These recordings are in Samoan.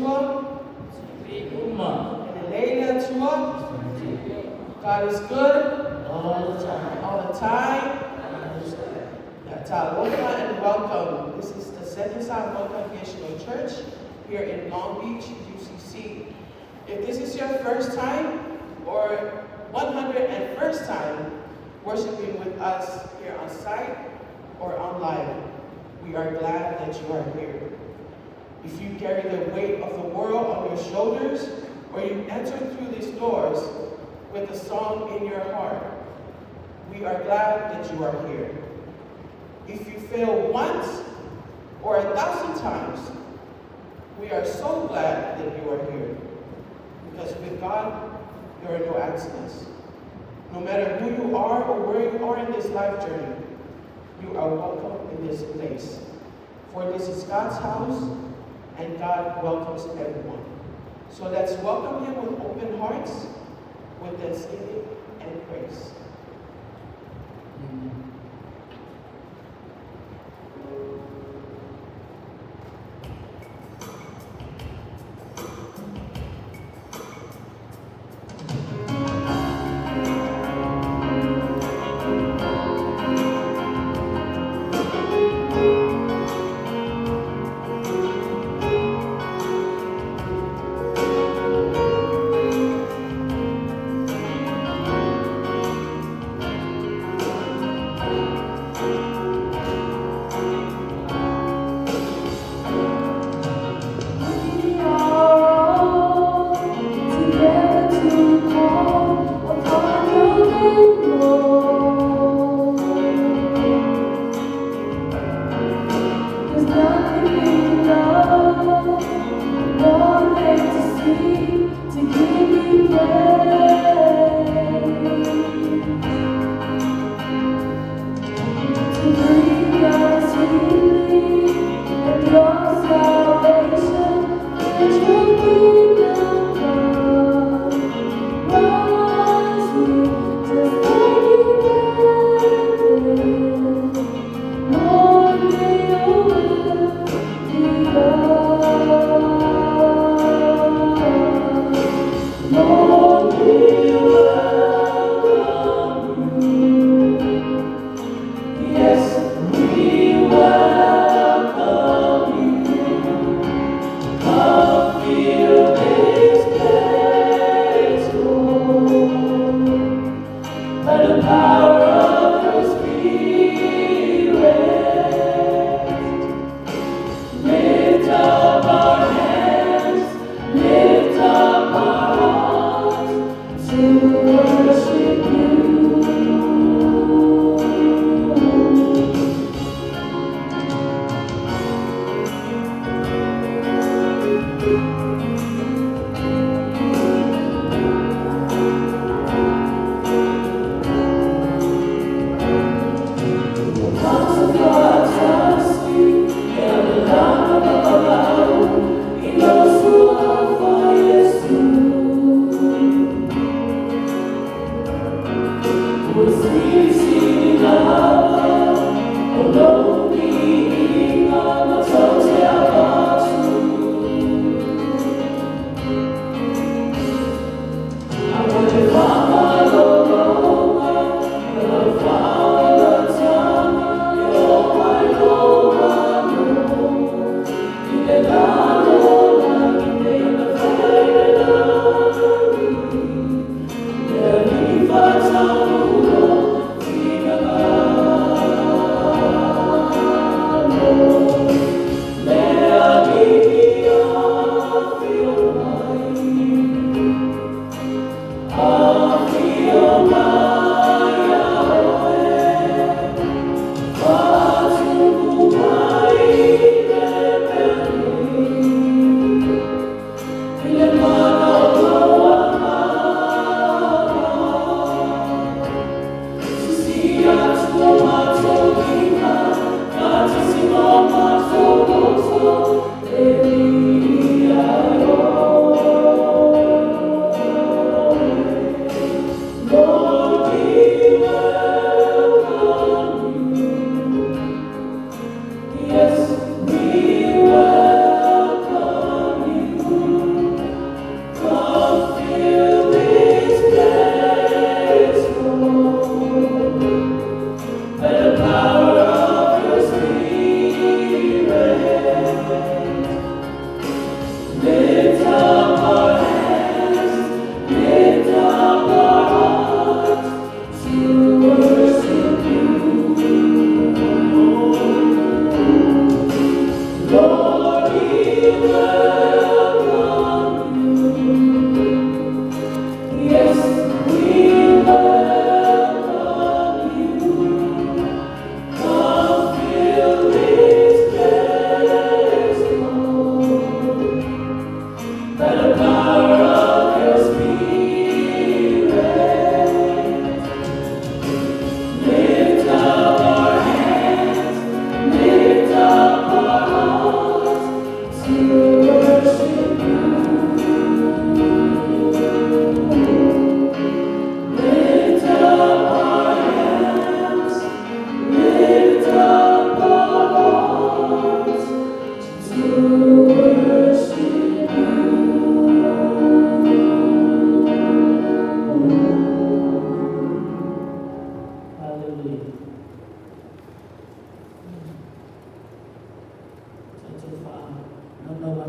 Atua. Uma. E lelei le Atua. God is good All the time. all the time. Talofa and welcome. This is the Second Samoa Congregational Church here in Long Beach, UCC. If this is your first time or 101st time worshiping with us here on site or online, we are glad that you are here. If you carry the weight of the world on your shoulders or you enter through these doors with a song in your heart, we are glad that you are here. If you fail once or 1,000 times, we are so glad that you are here. Because with God, there are no accidents. No matter who you are or where you are in this life journey, you are welcome in this place. For this is God's house, and God welcomes everyone. So let's welcome Him with open hearts, with thanksgiving and praise. Amen. Thank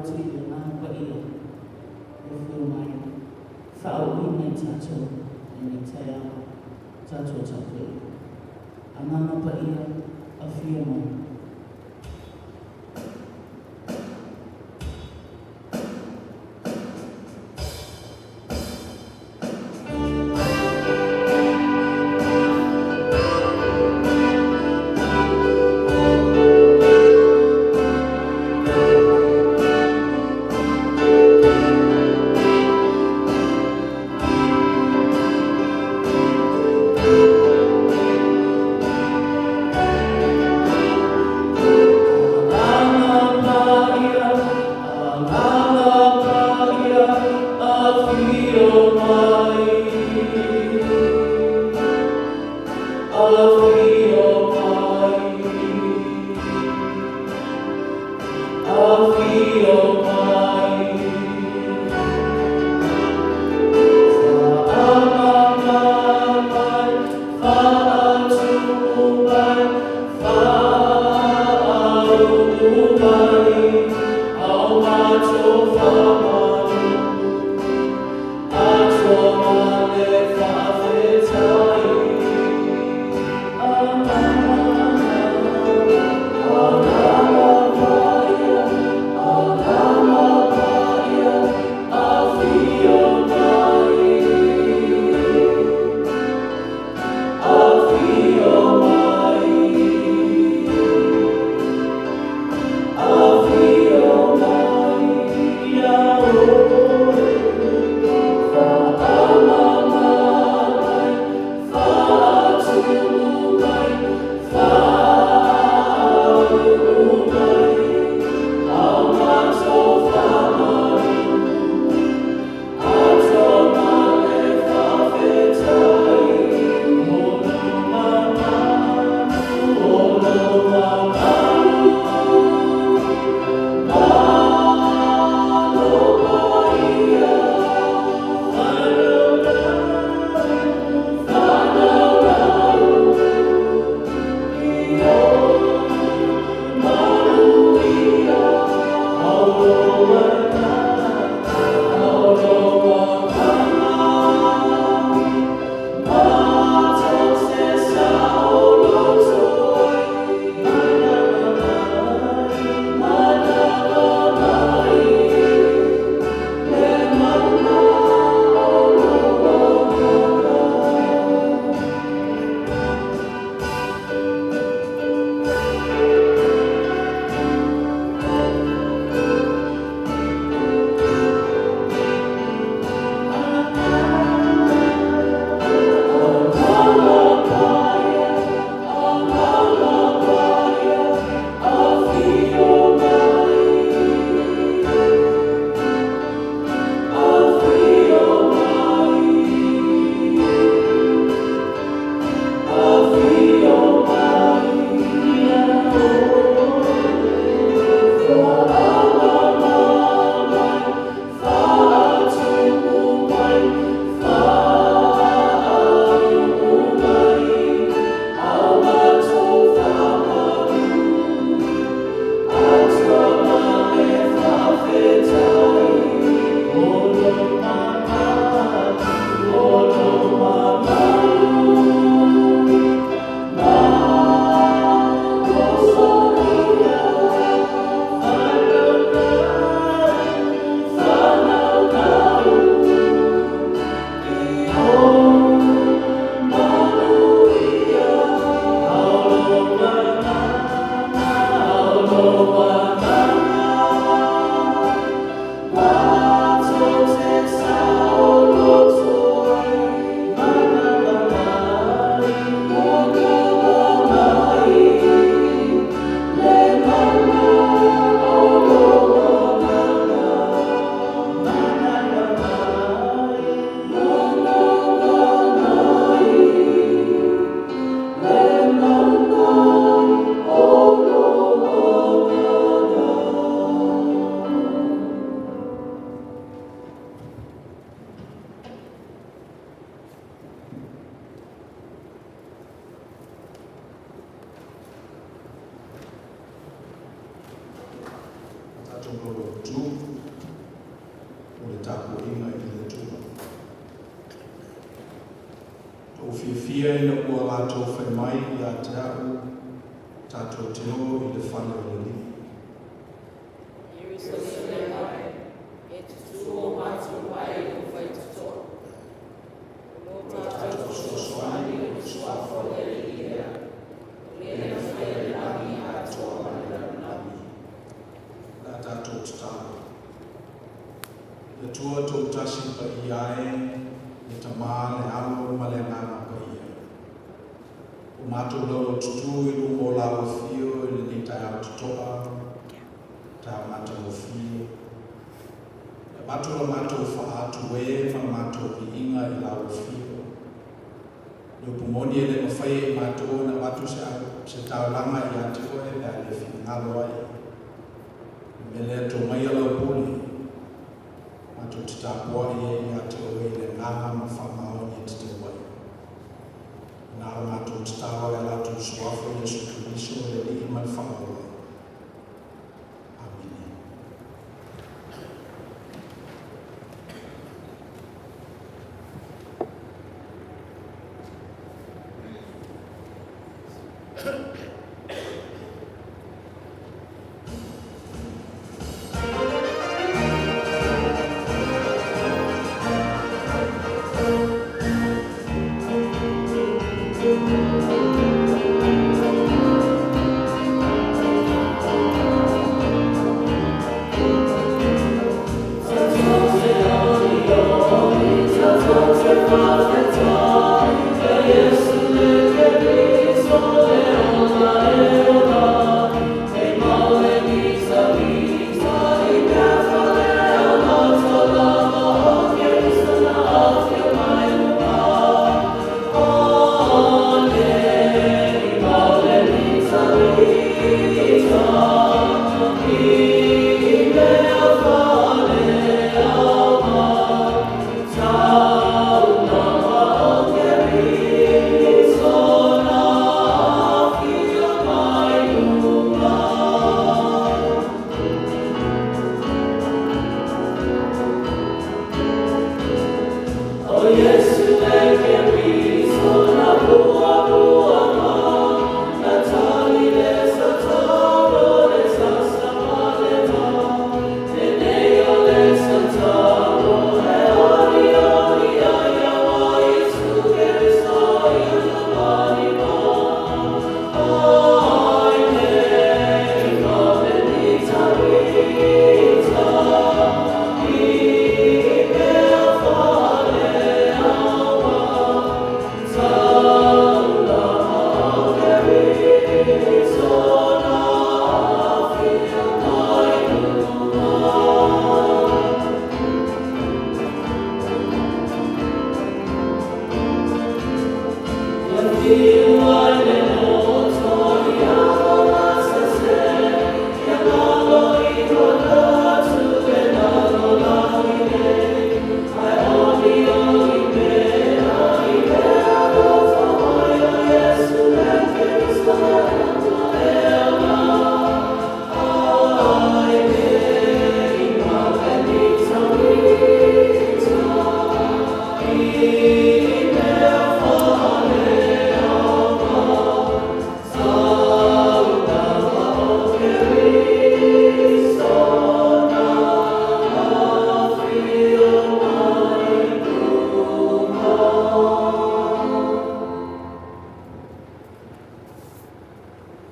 atu i le Agaga Paia e afio mai e faaauuina i tatou i lenei taeao tatou tapuaiga. Agaga Paia, afio mai. autu o le tapuaiga i le Atua. Ua ou fiafia ina ua latou fai mai ia te a'u, Tatou te o i le fale o le Alii. Ierusalema e, e tutū o matou ai i lou faitotoa. O lo tatou fesoasoani o le Suafa o le Alii ea, o le na faia le lagi atoa ma le lalolagi. O le a tatou tatalo. Le Atua Toatasi Paia e, le Tama, le Alo ma le Agaga Paia. Ua matou laulaututu i luma o lau Afio i lenei taeao totoa, taeao matagofie. E avatu la matou faa-atu e ma la matou viiga i lau Afio. Le upu moni e le mafai e i matou ona avatu se taulaga ia te oe pe a le finagalo ai. O le mea lea, to maia lau pule, matou te tapuai ai ia te oe i le agaga ma faamaoni e tatau ai. Na o matou tatalo e ala atu i le Suafa o Iesu Keriso, le Alii ma le Faaola. Amene. O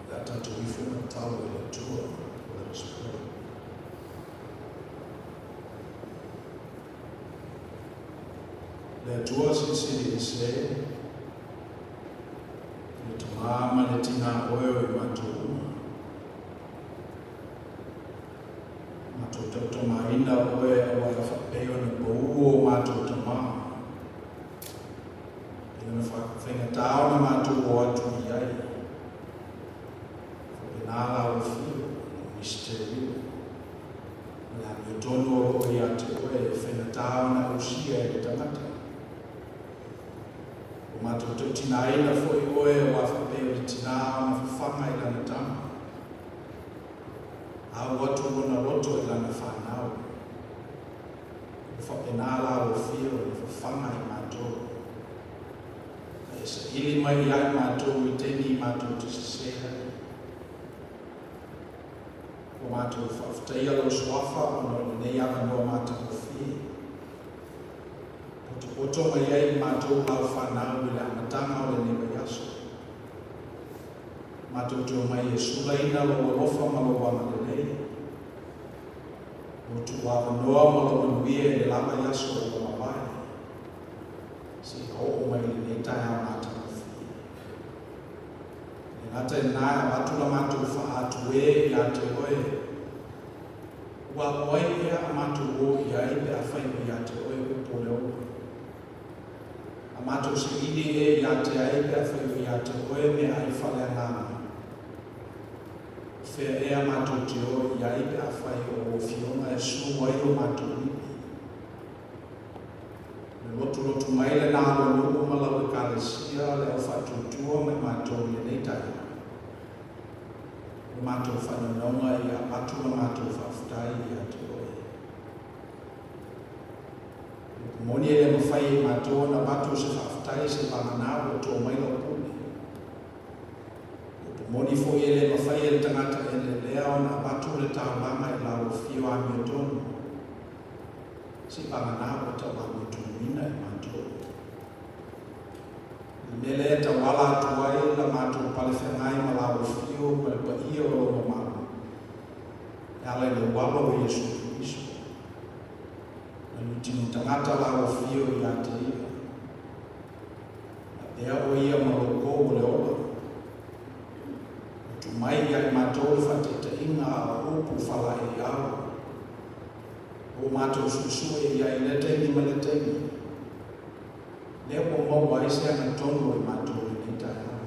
le a tatou ifo ma tatalo i le Atua. Let us pray. Le Atua Silisili Ese, le Tamā ma le Tinā oe o i matou uma. Matou tautamaina oe auā e faapei ona pau o matou tamā. I lona faigata ona matou o atu i ai. Faapena lau afio, lau misiterio. Ma le amiotonu o lo o ia te oe e faigata ona ausia e le tagata. Ua matou tautinaina foi oe aua faapei o le tinā ona fafaga i lana tama. Au atu lona loto i lana fanau. matou te sesē ai. Ua matou faafetaia lou Suafa ona o lenei avanoa matagofie. Potopoto mai ai i matou lau fanau i le amataga o lenei vaiaso. Matou te omai e sulaina lou alofa ma lou agalelei. Ua tuuavanoa ma lou manuia i le la vaiaso ua mavae, seia oo mai i lenei taeao matagofie. E le gata i lena e avatu la matou faa-atu e ia te oe, ua o ai ea a matou o i ai pe afai o ia te oe upu o le ola? A matou saili e ia te ai pe afai o ia te oe meaai faaleagaga? O fea ea matou te o i ai pe afai o ou afioga e sū ai o matou ivi? Le lotulotu mai lena o lou nuu ma lau Ekalesia, le au faatuatua ma i matou i lenei taeao. O le matou faanoanoga ia avatu la matou faafetai ia te oe. O le upu moni e le mafai e i matou ona avatu se faafetai se vagana ua to mai lau pule. O upu moni foi e le mafai e le tagata elelea ona avatu le taulaga i lau afio amiotonu, se vagana ua tau amiotonuina i matou. I le mea lea e tauala atu ai la matou palefeagai ma lau afio ma le paia o lou mamalu, e ala i lou Alo o Iesu Keriso, na lutinu tagata lau afio ia te ia. Avea o ia ma lou kou o le ola. Ua tumai ia i matou le faataitaiga a o upu falaei ao. Ua matou suesue ia i lea taimi ma lea taimi. Lea ua maua ai se agatonu o i matou i lenei taeao.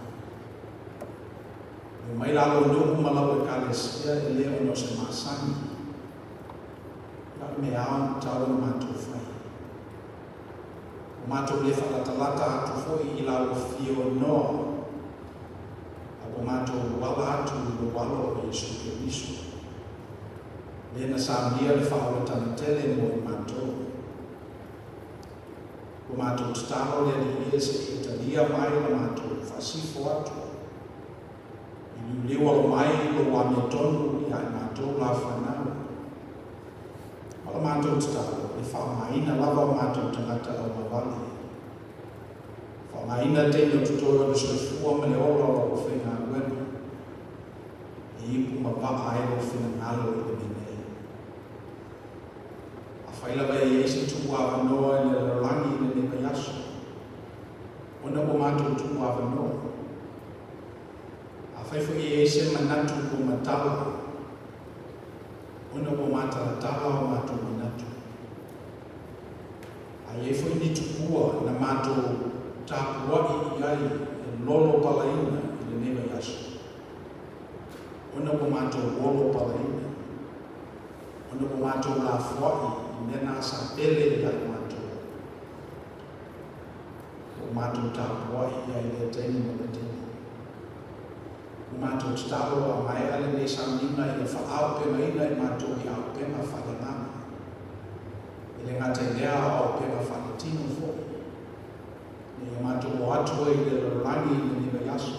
Le omai la lou nuu ma lau Ekalesia e le ona o se masani, a o le mea ao na tatau ona matou fai. Ua matou le faalatalata atu foi i lau afio noa, a ua matou ala atu i lou Alo o Iesu Keriso, lea na saunia le faaolatana tele mo i matou. Ua matou tatalo le Alii e se i e talia mai la matou faasifo atu, i liuliu alo mai lou amiotonu ia i matou la fanau. Ma la matou tatalo, e faaaogaina lava o matou tagata augavale. Faaaogaina taimi o totoe o le soifua ma le ola o lau faigaluega, e ipu ma vaa ai lou finagalo i le mea nei. Afai lava e i ai se tuuavanoa i le lalolagi i lenei vaiaso, ona ua matou tuuavanoa. Afai foi e i ai se manatu ua matala, ona ua matalatala o matou manatu. A i ai foi ni tupua na matou tapua'i i ai e lolo palaina i lenei vaiaso, ona ua matou olo palaina, ona ua matou lafoa'i i mea na sa pele ia i matou, ua matou tapua'i i ai i lea taimi ma lea taimi. Ua matou tatalo a maea lenei sauniga ia faaaupegaina i matou i aupega faaleagaga. E le gata i lea a o aupega faaletino foi. Ina ia matou o atu ai i le lalolagi i lenei vaiaso,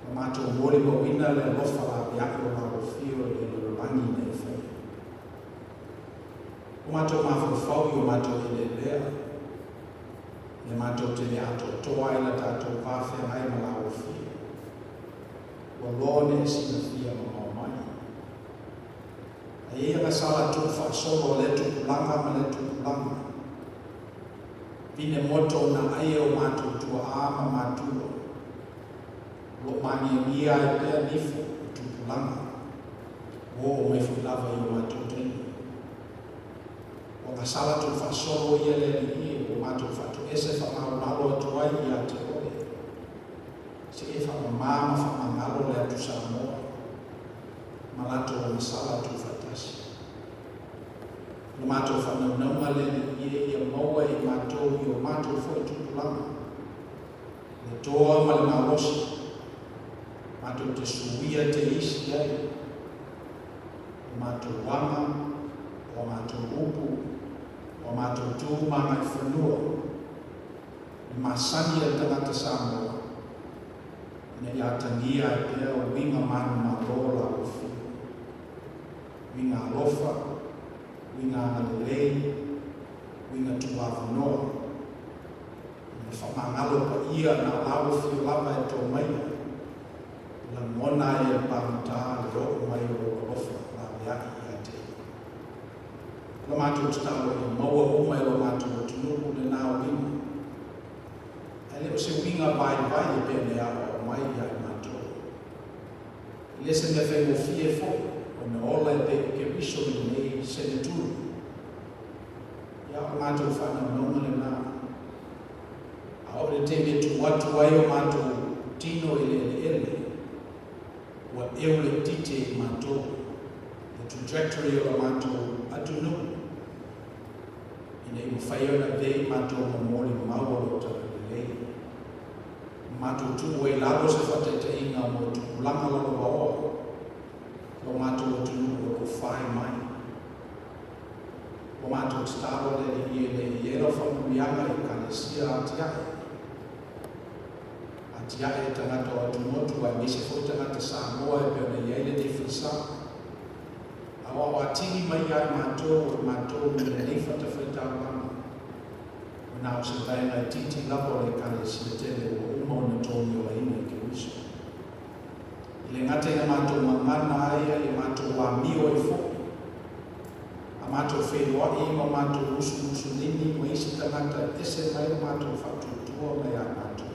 ma matou molimauina le alofa laveai o lau afio i le lalolagi na e faia. Ua matou mafaufau i o matou eleelea, Mea matou te le atoatoa ai la tatou va feagai ma lau afio. Ua loa ona e silafia mamao mai. A i ai agasala tuu faasolo a lea tupulaga ma lea tupulaga, vine moto na ai e o matou tuaa ma matua, o lo o māgiagia ai pea nifo i tupulaga, ua oo mai foi lava i o matou taimi. Ua gasala tou faasolo ia le Alii e, ua matou faatoese faamaulalo atu ai ia te oe. Se e faamamā ma faamagalo le atu Samoa, ma latou agasala tuufaatasi. O le matou faanaunauga le Alii e, ia maua e i matou i o matou foi tupulaga, le toa ma le malosi, matou te suia te isi ai, o matou aga, o a matou upu, o a matou tu ma agaifanua, le masani a le tagata Samoa. Ina ia atagia ai pea uiga manumalo o lau afio. Uiga alofa, uiga agalelei, uiga tuuavanoa. Ma le faamagalo paia na o lau afio lava e to maia, e lagona ai e le pagota le oo mai o lou alofa laveai ia te ia. O la matou tatalo ia maua uma e lo matou atunuu lena uiga. Ae le o se uiga vaivai e pei ona e aoao mai ia i matou. E le se mea faigofie foi ona ola e pei o Keriso i lenei seneturi. Ia, o le matou faanaunauga lena. A oo i le taimi e tuu atu ai o matou tino i le eleele, ua eu le tite i matou, le trajectory o le matou atunuu, ina ia mafai ai ona avea i matou ma molimau o lou talalelei. Ma matou tuu ai i lalo se faataitaiga mo tupulaga lalovaoa lo matou atunuu o lo o fai mai. Ua matou tatalo le Alii e le i ai lau faamanuiaga i Ekalesia atiae, atiae e tagata o atumotu aemaise foi tagata Samoa e pei ona i ai lenei falesa. Aoao atili mai ia i matou o i matou mai lenei fatafaitaulaga, ua na o se vaega itiiti lava o le Ekalesia tele ua uma ona togiolaina e Keriso. E le gata ina matou gagana ai a ia matou amio ai foi, a matou feiloai ma matou musumusulini ma isi tagata e ese mai lo matou faatuatua mai a matou.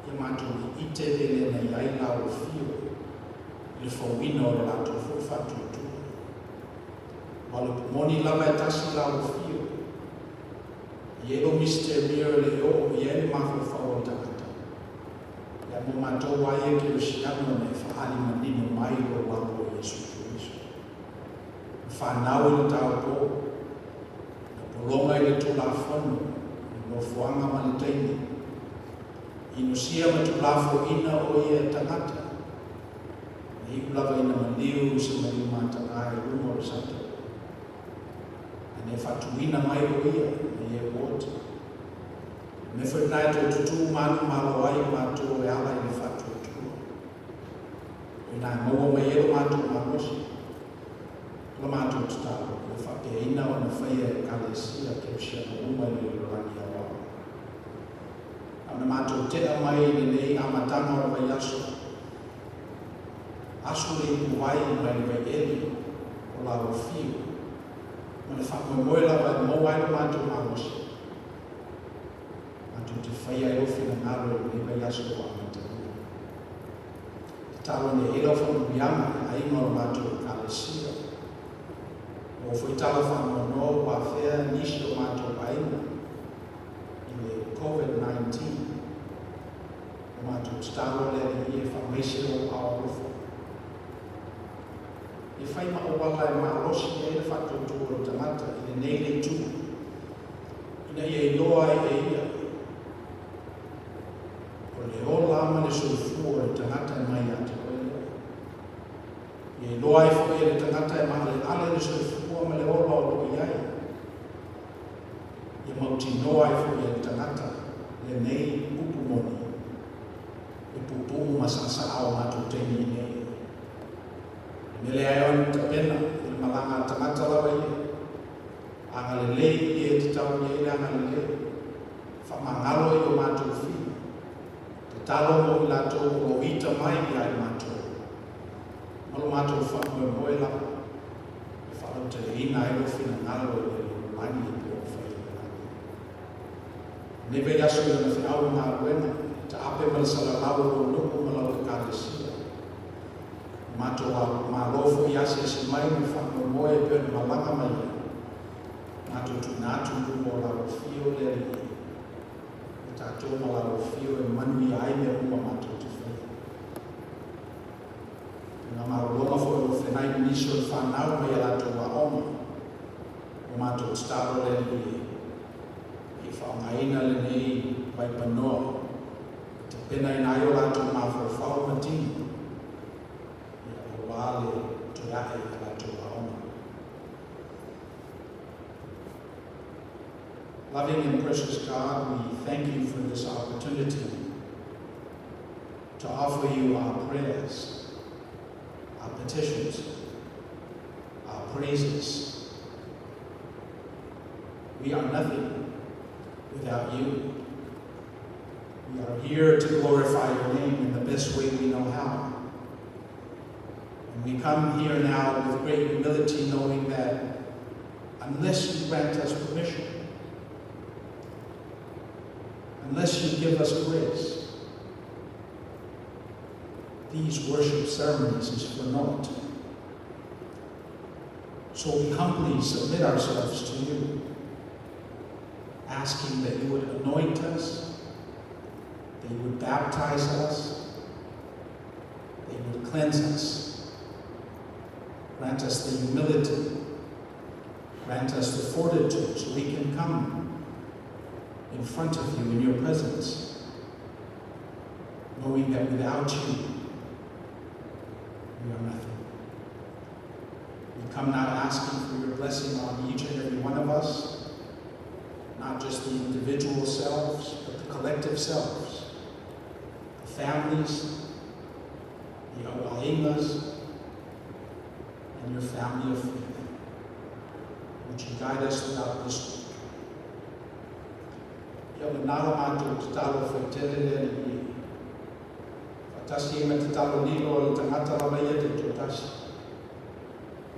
Ia matou iite le le na i ai lau afio i le fauina o lo latou foi faatuatua. Aua o le upu moni lava e tasi lau afio, e i ai lou misiterio e le i oo i ai le mafaufau o le tagata. Ia mo matou ai e Kerisiano na e faaali manino mai lou alo o Iesu Keriso. Na fanau i le taupō, na pologa i le Tulafono, le nofoaga ma le taimi. Inusia ma tulafoina o ia e tagata, na iu lava ina maliu i se maliu matagae i luga o le sataupu. A na e faatuina mai o ia, na ia e ua oti. O le mea foi lena e toe tutū manumalo ai matou e ala i le faatuatua. O i ina e maua mai ai lo matou malosi, o la matou tatalo, ia faapeaina ona faia e Ekalesia Kerisiano uma i le lalolagi aoao. A ona matou tea mai i lenei amataga o le vaiaso, asu le ipuvai mai le vaieli o lau afio, ma le faamoemoe lava e maua ai lo matou malosi, Matou te faia ai lou finagalo i lenei vaiaso ua amatalia. Tatalo ane i ai lau faamanuiaga i aiga o le matou Ekalesia. Ua oo foi tala faanoanoa ua afea nisi o matou aiga i le Covid-19. Ua matou tatalo le Alii e faamaise lou ao alofa. E fai ma auala e malosi ai le faatuatua o le tagata i lenei le itu, ina ia iloa ai e ia, o le ola ma le soifua o le tagata e mai ia te oe lea. Ia iloa ai foi e le tagata e maaleale le soifua ma le ola o lo o i ai. Ia mautinoa ai foi e le tagata lenei upu moni e puupuu ma saasaa o matou taimi i nei. E mele ai ona tapena i le malaga a tagata lava ia. Agalelei i e tatau i ai le agalelei. Faamagalo i o matou fili. Tatalo mo i latou o lo o ita mai ia i matou. Ma lo matou faamoemoe lava e faalauteleina ai lou finagalo i le lalolagi e pei ona fai i le lagi. Lenei vaiaso i lana feau ma galuega, e taape ma le salalau o lou nuu ma lau Ekalesia. Ua matou malo foi asiasi mai ma le faamoemoe e pei ona malaga mai ai. Matou tuuina atu i luma o lau afio le Alii, o tatou ma lau afio e manuia ai mea uma matou te faia. Faiga malologa foi o lo o feagai ma nisi o le fanau mai a latou aoga. Ua matou tatalo le Alii e faaaogaina lenei vaipanoa e tapenaina ai o latou mafaufau ma tino aua le toe ae i a latou aoga. Loving and precious God, we thank you for this opportunity. to offer you our prayers, our petitions, our praises. We are nothing without you. We are here to glorify your name in the best way we know how. And we come here now with great humility, knowing that unless you grant us permission, unless you give us grace, these worship ceremonies is for naught. So we humbly submit ourselves to you, asking that you would anoint us, that you would baptize us, that you would cleanse us, grant us the humility, grant us the fortitude so we can come in front of you in your presence, knowing that without you, we are nothing. We come now asking for your blessing on each and every one of us, not just the individual selves, but the collective selves, the families, the auaigas, and your family of faith. Would you guide us throughout this week? Ia o nalo mātou tatalo whaitele le ali i. Whatasi e me tatalo lilo o le tangata lava ia te tōtasi.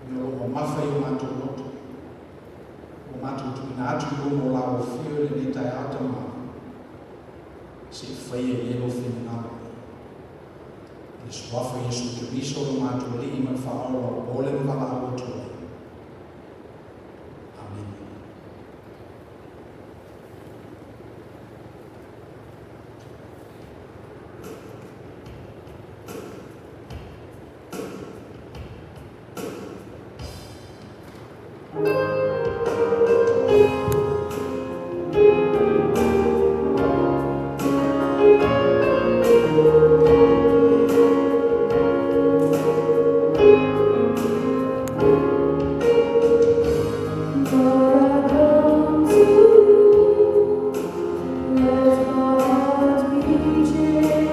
Me o loa mafa i o mātou loto. O mātou tuina atu i lumo la o whio le nei tai ata mā. Se whaia i elo whina. Le suafa Iesu Keriso lo mātou li i man whaola o ole mwala o tōi. Amen. In every day.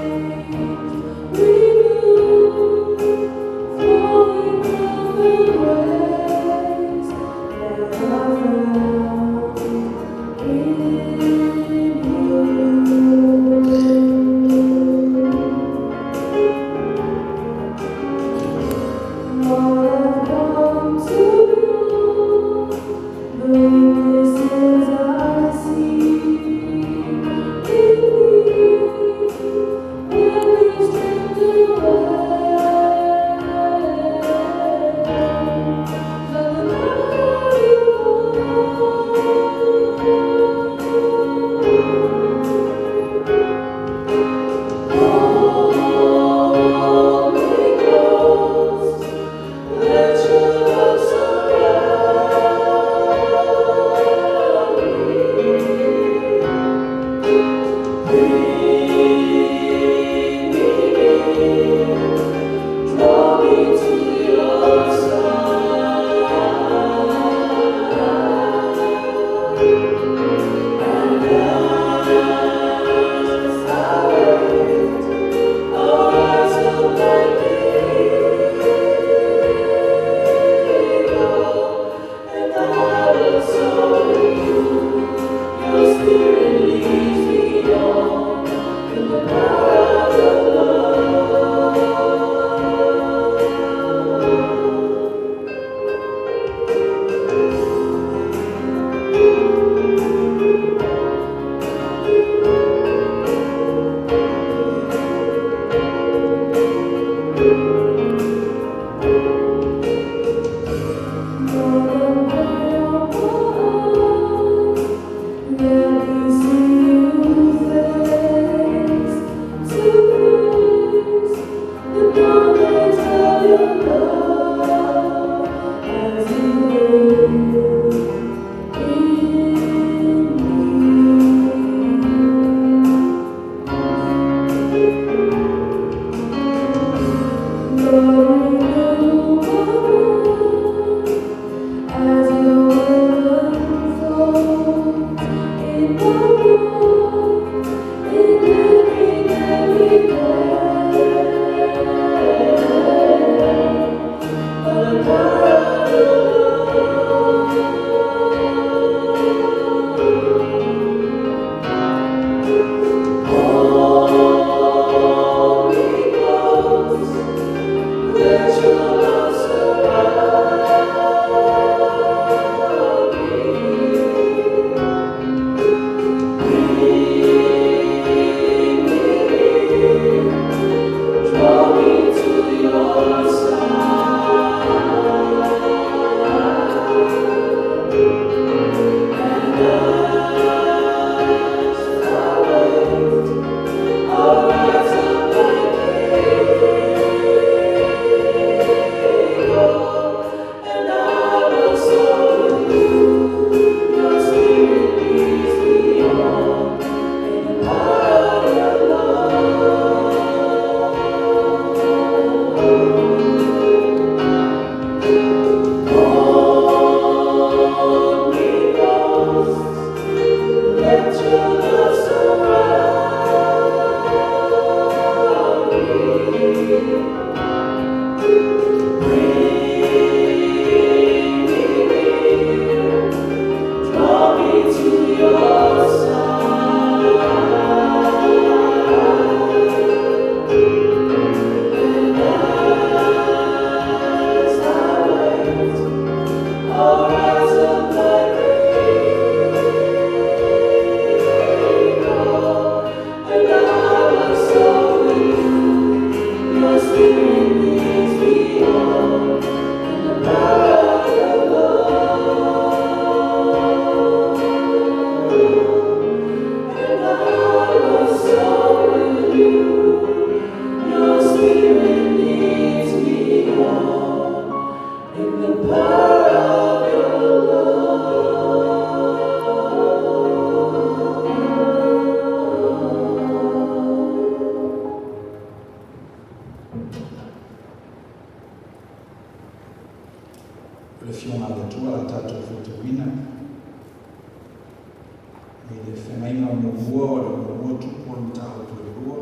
O le Afioga a le Atua la tatou faitauina mai le Feagaiga Muamua o le Muamua Tupu o le Mataupu e lua,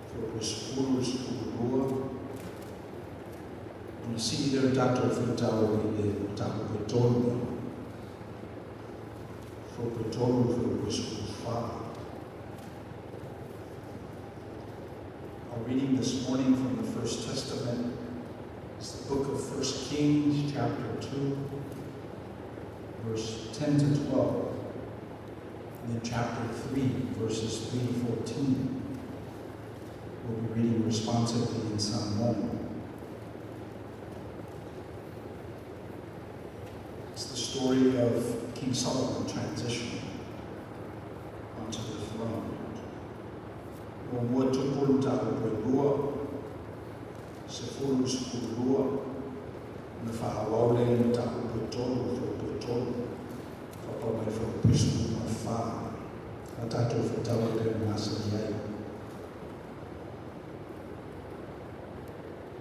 Fuaiupu e 10 i le 12, ona sii lea o le tatou faitau i le mataupu e tolu, fuaiupu e 3 i le fuaiupu e 14. Our reading this morning from the First Testament is the book of 1 Kings, chapter 2, verse 10 to 12, and then chapter 3, verses 3 to 14. We'll be reading responsively in Samoan. It's the story of King Solomon transitioning onto the throne. Muamua Tupu le mataupu e lua, 10 i le 12, ona faaauau lea i le mataupu e tolu, fuaiupu e tolu, faapau mai le fuaiupu e 14. A tatou faitau e pei ona masani ai.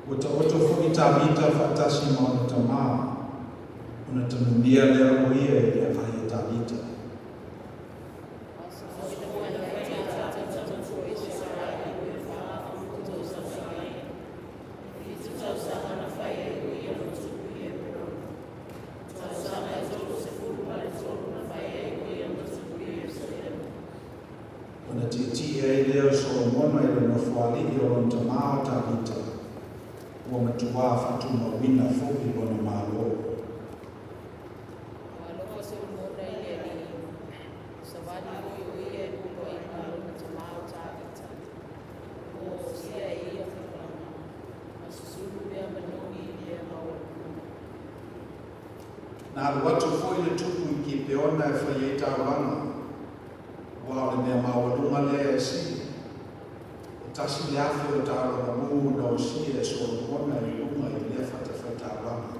Ua taoto foi Tavita faatasi ma ona tamā, ona tanumia lea o ia i le aai a Tavita. Ona tietie ai lea o Solomona i le nofoalii o lona tamā o Tavita, ua matuā faatumauina foi lona Malo. Ua alofa Solomona i le Alii, savali foi o ia i poloaiga a lona tamā o Tavita, ua osia e ia tupulaga, ma susulu mea manogi i mea maualuluga. Na alu atu foi le tupu i Kipeona e fai ai taulaga, aua o le mea maualuga lea e sili. E 1,000 o taulaga mu na osia e Solomona i luga i lea fatafaitaulaga.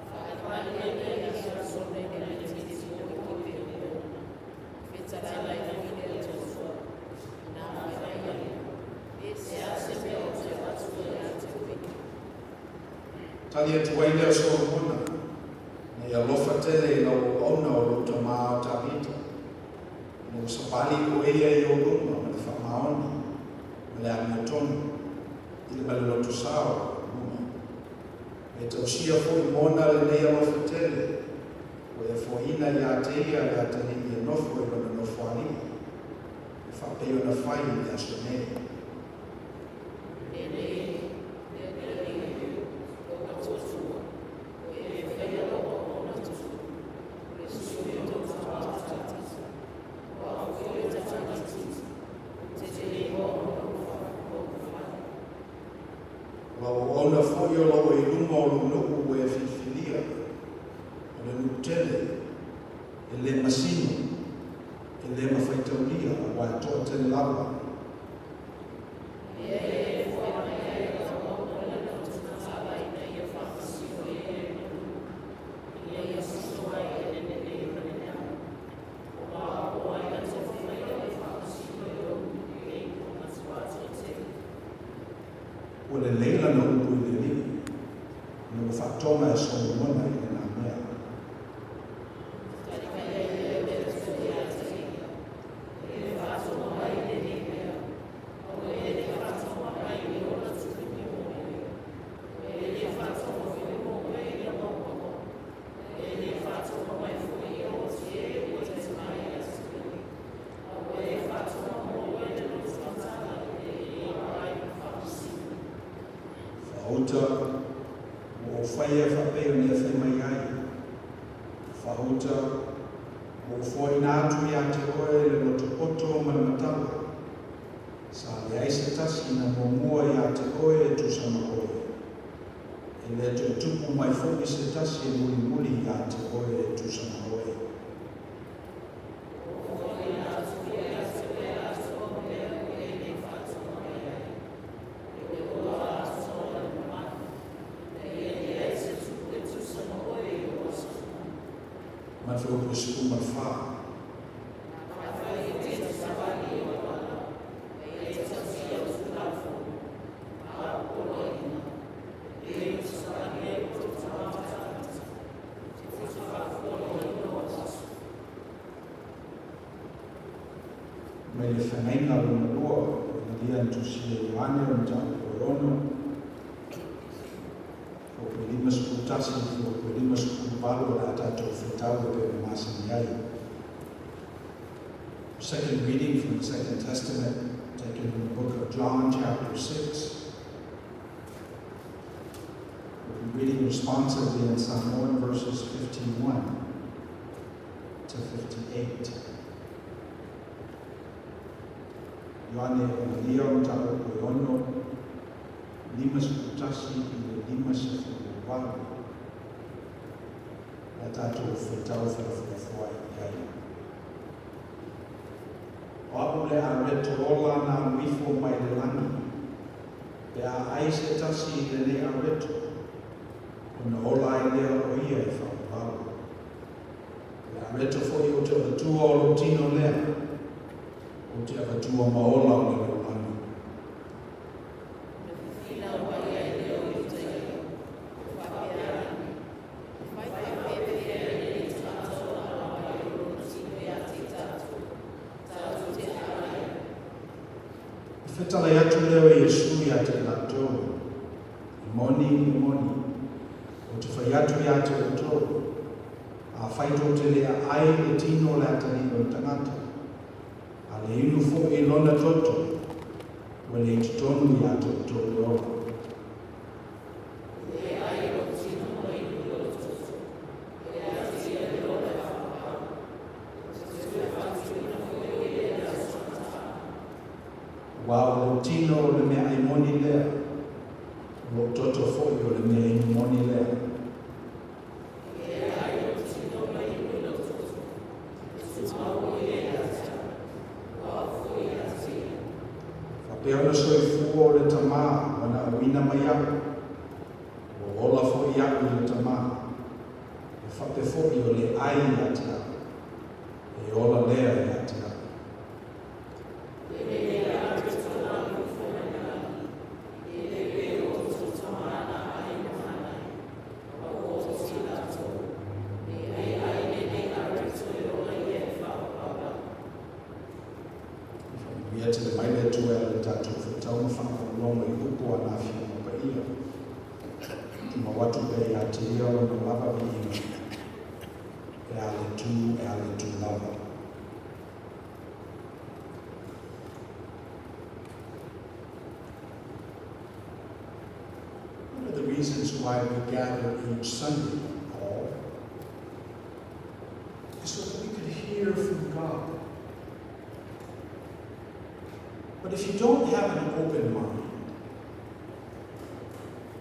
Faaalualu ai Solomona i le letiti o Kipeona, fetalai ai foi le Atua, na fai mai ai, E se a se mea ou te avatua ia te oe. Tali atu ai lea o Solomona, Na e alofa tele i lau auauna o lou tamā o Tavita, ina ua savali oe ia i ou luma ma le faamaoni ma le amiotonu i le ma le lotosao o luma. Ma e tausia foi mona lenei alofa tele, ua e foaiina ia te ia le atalii e nofo i lona nofoalii, e faapei ona fai i le aso nei. E nei, le Alii, lou Atua, o e faia lau auauna tupu, o le sui o tou tamā o Tavita. O au foi o te tamaitiiti, ou te le iloa ona alofa ma ou fai. O lau auauna foi o lo o i luma o lou nuu ua e filifilia, o le nuu tele, e le masino, e le mafaitaulia, aua e toatele lava. Lea e foai mai ai lau auauna le lototatala ina ia faamasino e ia i manu, ina ia sosoo ai e le lelei ma le leaga. Ua maopo ai na tofi mai ai e faamasino i lou nuu nei ua matua toatele. Ua lelei lana upu i le Alii, ina ua faatoga e Solomona i lena mea. Tali mai ai lea o le Atua ia te ia, E faatoga mai lenei mea, aua e le faatoga mai i le ola tupe mo oe, e le faatoga foi mo oe i mauga, e le faatoga mai foi i otie ua te mai ia te oe, aua e faatoga mo oe le lotomatala e iloa ai ma faamasino. Faauta, ua ou faia faapei ona e fai mai ai. Faauta, ua ou foaiina atu ia te oe le loto poto ma le matala. Sa leai se tasi na muamua ia te oe e tusa ma oe. E le toe tupu mai foi se tasi e mulimuli ia te oe e tusa ma oe. Ua foaiina atu ia te oe atoa mea ua e le faatoga mai ai, o le ola atoa ma le mamalu, ina ia leai se tupu e tusa ma oe i ou aso uma. Ma le fuaiupu e 14. Afai e te savali i ou ala, ma e tausia au tulafono, ma Faafeagaiga lona lua, Evagelia na tusia e Ioane o le mataupu e 6, fuaiupu e 51 i le fuaiupu e 58 o le a tatou faitau e pei ona masani ai. Second reading from the Second Testament, taken from the book of John, chapter 6. We'll be reading responsively in Samoan verses 51 to 58. Ioane Evagelia o mataupu e 6, 51 i le 58. Le a tatou faitau felafolafoai i ai. O a'u le areto ola na alu ifo mai le lagi, pe a ʻai se tasi i lenei areto, ona ola ai lea o ia e faavavau. O le areto foi ou te avatua o lou tino lea, ou te avatua ma ola o le lalolagi. Ona fifinau mai ai lea o Iutaio, ma faapea ane, E fai faapefea e lenei tagata ona alo mai o lona tino ia te tatou, tatou te ʻai ai? I fetalai atu lea o Iesu ia te i latou, E moni, e moni, ou te fai atu ia te outou, afai tou te le aai le tino o le atalii o le tagata, a le inu foi i lona toto, ua le i totonu ia te outou le ola. E ʻai i lou tino ma inu i lou toto, e ia te ia le ola e faavavau. Ou te toe faatuina foi o ia i le aso faatā. Aua o lou tino o le meaai moni lea, o lou toto foi o le mea inu moni lea. E ʻai i lou tino ma inu i lou toto, e tumau o ia ia te au, o au foi ia te ia. Faapea ona soifua o le Tamā ua na auina mai a'u, ua ola foi a'u i le Tamā, e faapea foi o le ʻai ia te a'u, e ola lea ia te a'u. Lenei areto na alu ifo mai le lagi, e le pei o outou tamā na ʻai i le mana, ma ua oti latou. E ʻai lenei areto e ola ia e faavavau ai. I faamanuia tele mai le Atua e ala i le tatou faitau ma faalogologo i upu a na Afioga Paia. Tumau atu pea ia te ia lona lava viiga, e a le tu, e a le tu lava. One of the reasons why we gather each Sunday, all, is so that we could hear from God. But if you don't have an open mind,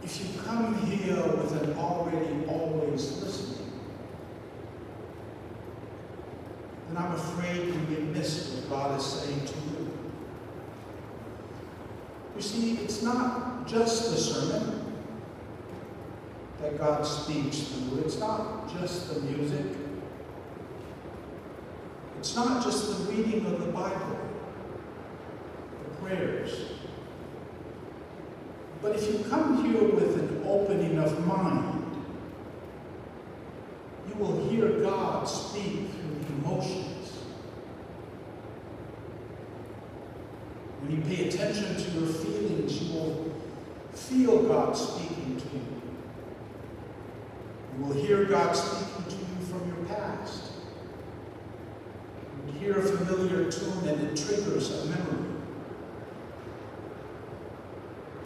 if you come here with an already always listening, then I'm afraid you may miss what God is saying to you. You see, it's not just the sermon that God speaks through. It's not just the music. It's not just the reading of the Bible, the prayers. But if you come here with an opening of mind, you will hear God speak through the emotions. When you pay attention to your feelings, you will feel God speaking to you. You will hear God speaking to you from your past. You hear a familiar tune and it triggers a memory.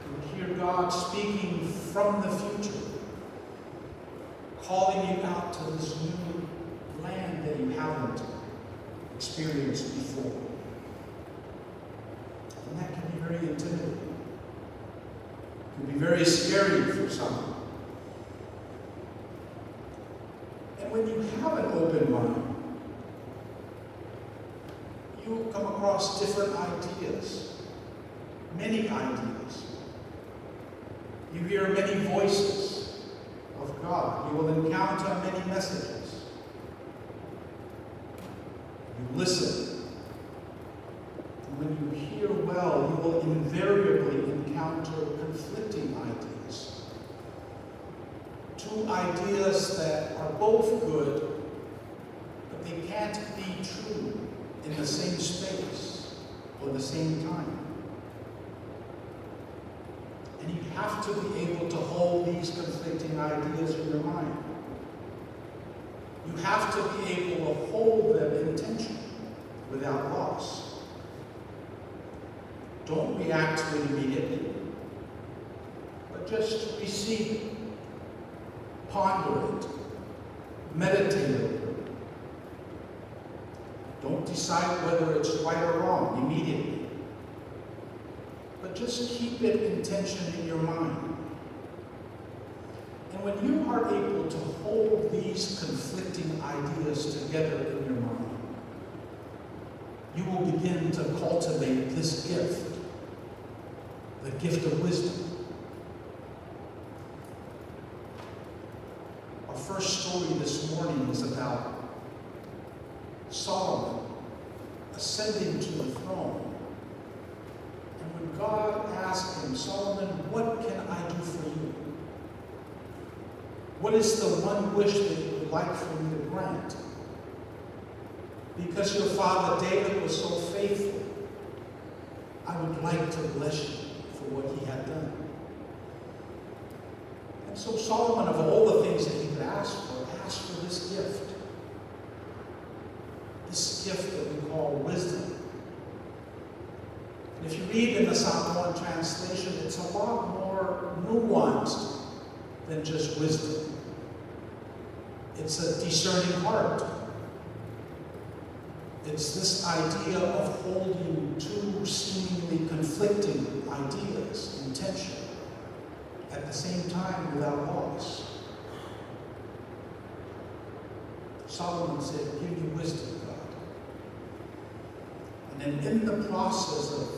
You hear God speaking from the future, calling you out to this new land that you haven't experienced before. And that can be very intimidating. It can be very scary for some. And when you have an open mind, you come across different ideas, many ideas. You hear many voices of God. You will encounter many messages. You listen. And when you hear well, you will invariably encounter conflicting ideas. Two ideas that are both good, but they can't be true in the same space. or the same time. And you have to be able to hold these conflicting ideas in your mind. You have to be able to hold them in tension without loss. Don't react to it immediately, but just receive it, ponder it, meditate over it. Don't decide whether it's right or wrong immediately, but just keep it in tension in your mind. And when you are able to hold these conflicting ideas together in your mind, you will begin to cultivate this gift, the gift of wisdom. Our first story this morning is about Solomon ascending to the throne. And when God asked him, Solomon, what can I do for you? What is the one wish that you would like for me to grant? Because your father David was so faithful, I would like to bless you for what he had done. And so Solomon, of all the things that he could ask for, asked for this gift. This gift that we call wisdom. And if you read in the Samoan translation, it's a lot more nuanced than just wisdom. It's a discerning heart. It's this idea of holding two seemingly conflicting ideas in tension at the same time without loss. Solomon said, give me wisdom, God. And then in the process of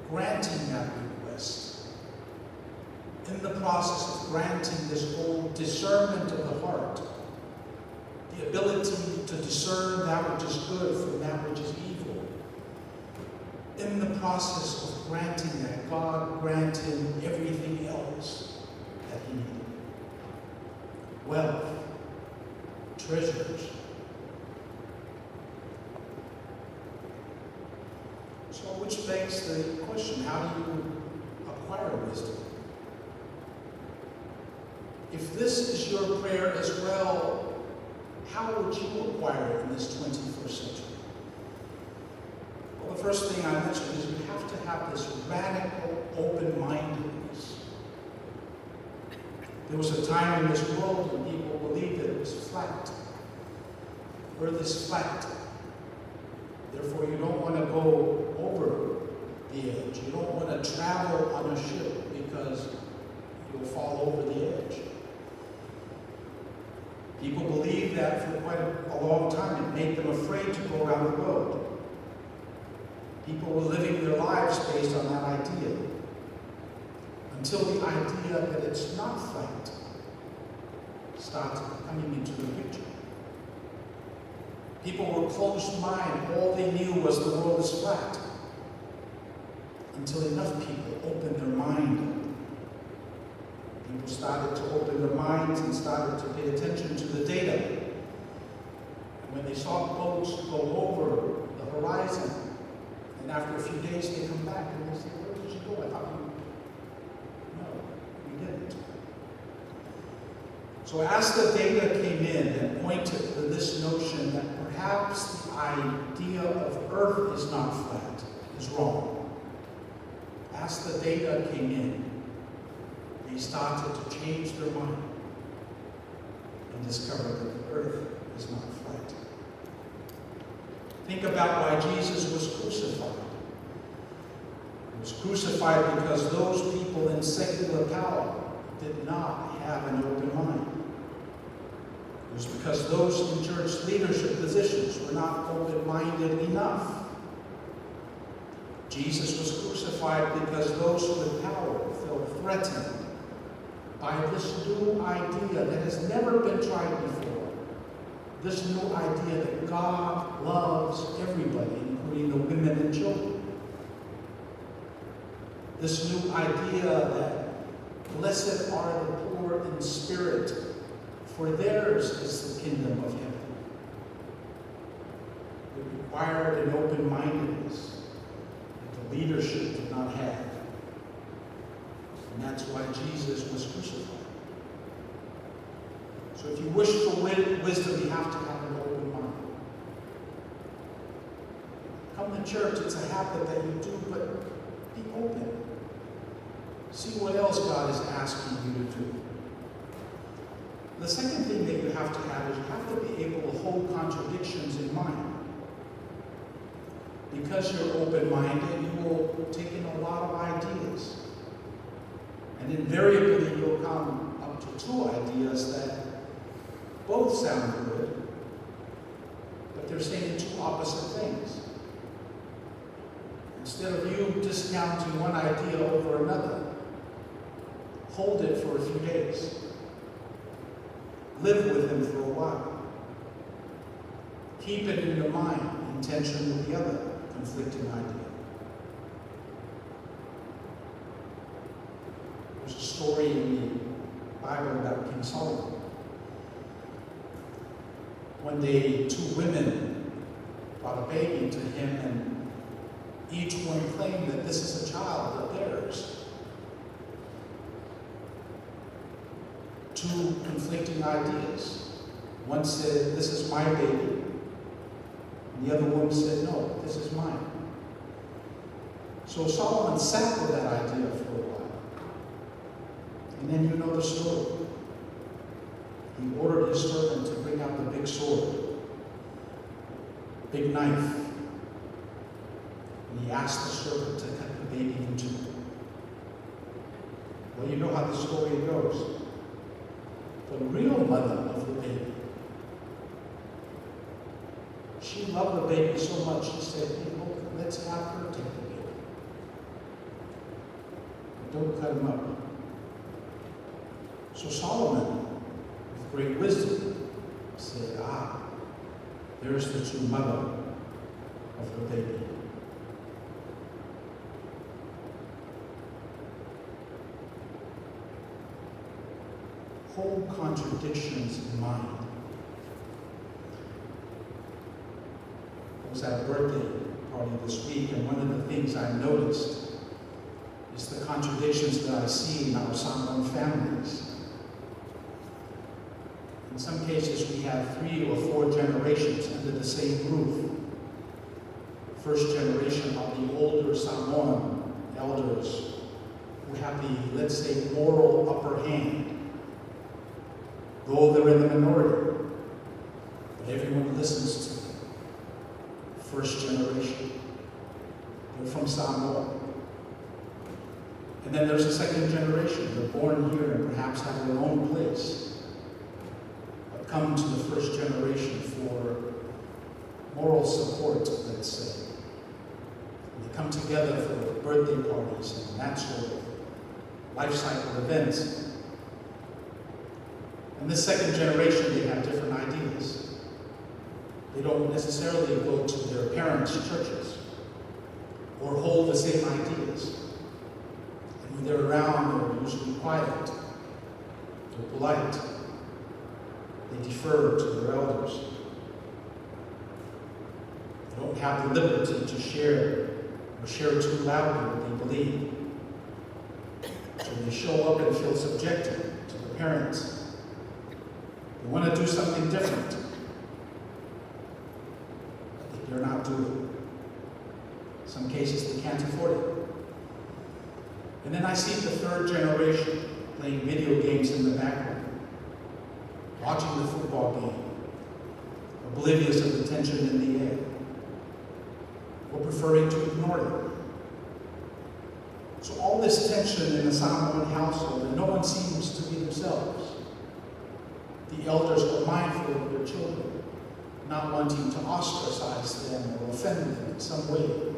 granting that request, in the process of granting this whole discernment of the heart, the ability to discern that which is good from that which is evil, in the process of granting that, God granted him everything else that he needed. Wealth, treasures. So which begs the question, how do you acquire wisdom? If this is your prayer as well, how would you acquire it in this 21st century? Well, the first thing I mentioned is you have to have this radical open-mindedness. There was a time in this world when people believed that it was flat. Earth is flat. Therefore, you don't want to go over the edge. You don't want to travel on a ship because you'll fall over the edge. People believed that for quite a long time. It made them afraid to go around the world. People were living their lives based on that idea, until the idea that it's not flat started coming into the picture. People were closed-minded. All they knew was the world is flat. Until enough people opened their mind up. People started to open their minds and started to pay attention to the data. And when they saw boats go over the horizon, and after a few days they come back and they say, where did you go? I thought you... No, we didn't. So as the data came in and pointed to this notion that perhaps the idea of Earth is not flat is wrong, as the data came in, they started to change their mind and discover that the Earth is not flat. Think about why Jesus was crucified. He was crucified because those people in secular power did not have an open mind. It was because those in church leadership positions were not open-minded enough. Jesus was crucified because those with power felt threatened by this new idea that has never been tried before. This new idea that God loves everybody, including the women and children. This new idea that blessed are the poor in spirit, for theirs is the kingdom of heaven. It required an open-mindedness. The leadership did not have. And that's why Jesus was crucified. So if you wish for wisdom, you have to have an open mind. Come to church, it's a habit that you do, but be open. See what else God is asking you to do. The second thing that you have to have is you have to be able to hold contradictions in mind. Because you're open-minded, you will take in a lot of ideas. And invariably, you'll come up to two ideas that both sound good, but they're saying two opposite things. Instead of you discounting one idea over another, hold it for a few days. Live with him for a while. Keep it in your mind in tension with the other conflicting idea. There's a story in the Bible about King Solomon. One day, two women brought a baby to him, and each one claimed that this is a child of theirs. Two conflicting ideas. One said, "This is my baby." And the other one said, "No, this is mine." So Solomon sat with that idea for a while. And then you know the story. He ordered his servant to bring out the big sword, big knife. And he asked the servant to cut the baby in two. Well, you know how the story goes. The real mother of the baby, she loved the baby so much, she said, "Hey, look, let's have her take the baby. But don't cut him up." So Solomon, with great wisdom, said, there's the true mother of the baby." Hold contradictions in mind. I was at a birthday party this week, and one of the things I noticed is the contradictions that I see in our Samoan families. In some cases, we have 3 or 4 generations under the same roof. First generation are the older Samoan elders who have the, let's say, moral upper hand, though they're in the minority. But everyone listens to them. First generation. They're from Samoa. And then there's a second generation. They're born here and perhaps have their own place, but come to the first generation for moral support, let's say. And they come together for birthday parties and that sort of life cycle events. And this second generation, they have different ideas. They don't necessarily go to their parents' churches or hold the same ideas. And when they're around, they're usually quiet, they're polite, they defer to their elders. They don't have the liberty to share or share too loudly what they believe. So they show up and feel subjected to the parents. They want to do something different, but they dare not do it. In some cases, they can't afford it. And then I see the third generation playing video games in the background, watching the football game, oblivious of the tension in the air, or preferring to ignore it. So all this tension in the Samoan household, and no one seems to be themselves. The elders are mindful of their children, not wanting to ostracize them or offend them in some way.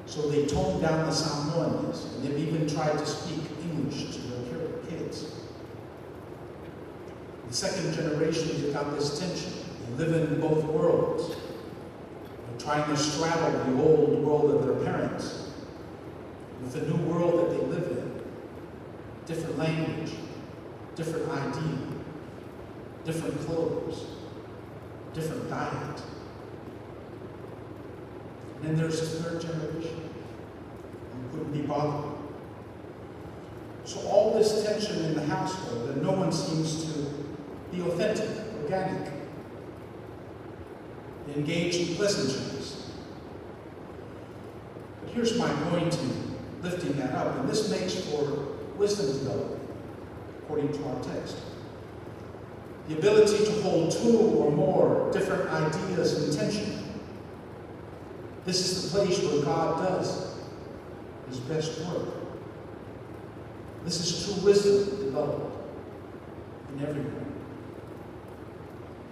So they tone down the Samoanness, and they've even tried to speak English to their kids. The second generation has got this tension. They live in both worlds. They're trying to straddle the old world of their parents with the new world that they live in. Different language, different ID, different clothes, different diet. And then there's the third generation. bothering. So all this tension in the household, and no one seems to be authentic, organic. They engage in pleasantries. But here's my point in lifting that up, and this makes for wisdom development, according to our text. The ability to hold two or more different ideas in tension. This is the place where God does his best work. This is true wisdom developed in everyone.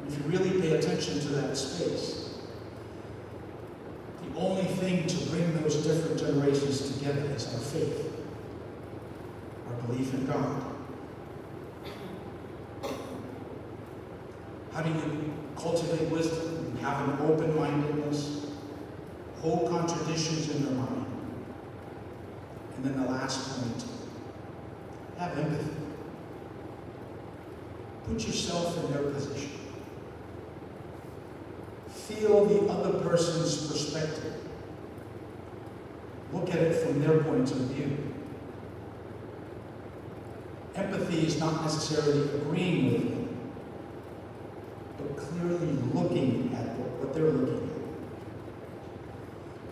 And if you really pay attention to that space, the only thing to bring those different generations together is our faith, our belief in God. How do you cultivate wisdom and have an open-mindedness? Hold contradictions in your mind. And then the last point, have empathy. Put yourself in their position. Feel the other person's perspective. Look at it from their point of view. Empathy is not necessarily agreeing with them, but clearly looking at what they're looking at.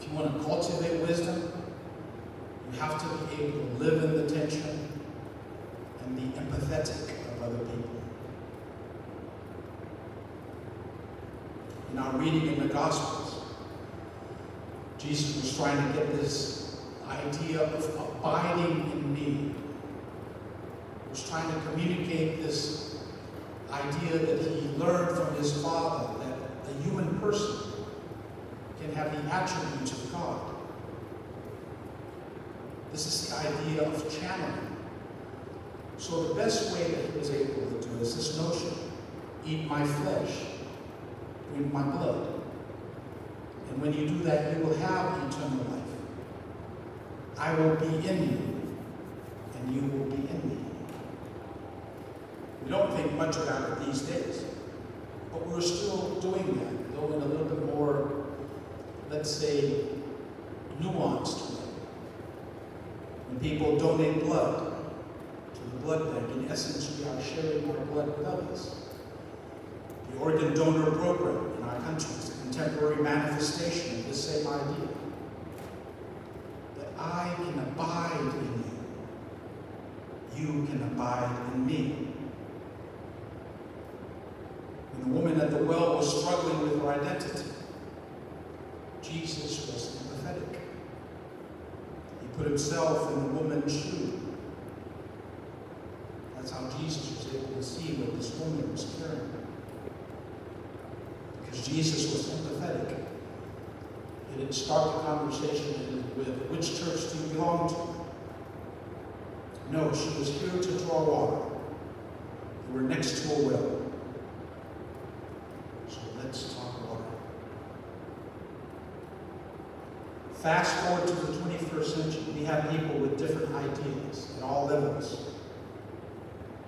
If you want to cultivate wisdom, you have to be able to live in the tension and be empathetic of other people. In our reading in the Gospels, Jesus was trying to get this idea of abiding in me. He was trying to communicate this idea that he learned from his Father, that a human person can have the attributes of God. This is the idea of channeling. So the best way that he was able to do is this notion: eat my flesh, drink my blood. And when you do that, you will have eternal life. I will be in you, and you will be in me. We don't think much about it these days, but we're still doing that, though in a little bit more, let's say, nuanced way. When people donate blood to the blood bank, in essence, we are sharing our blood with others. The organ donor program in our country is a contemporary manifestation of this same idea. That I can abide in you. You can abide in me. When the woman at the well was struggling with her identity, Jesus was empathetic. He put himself in the woman's shoe. That's how Jesus was able to see what this woman was carrying. Because Jesus was empathetic. He didn't start the conversation with, which church do you belong to? No, she was here to draw water. They were next to a well. So let's talk water. Fast forward to the 21st century, we have people with different ideas at all levels.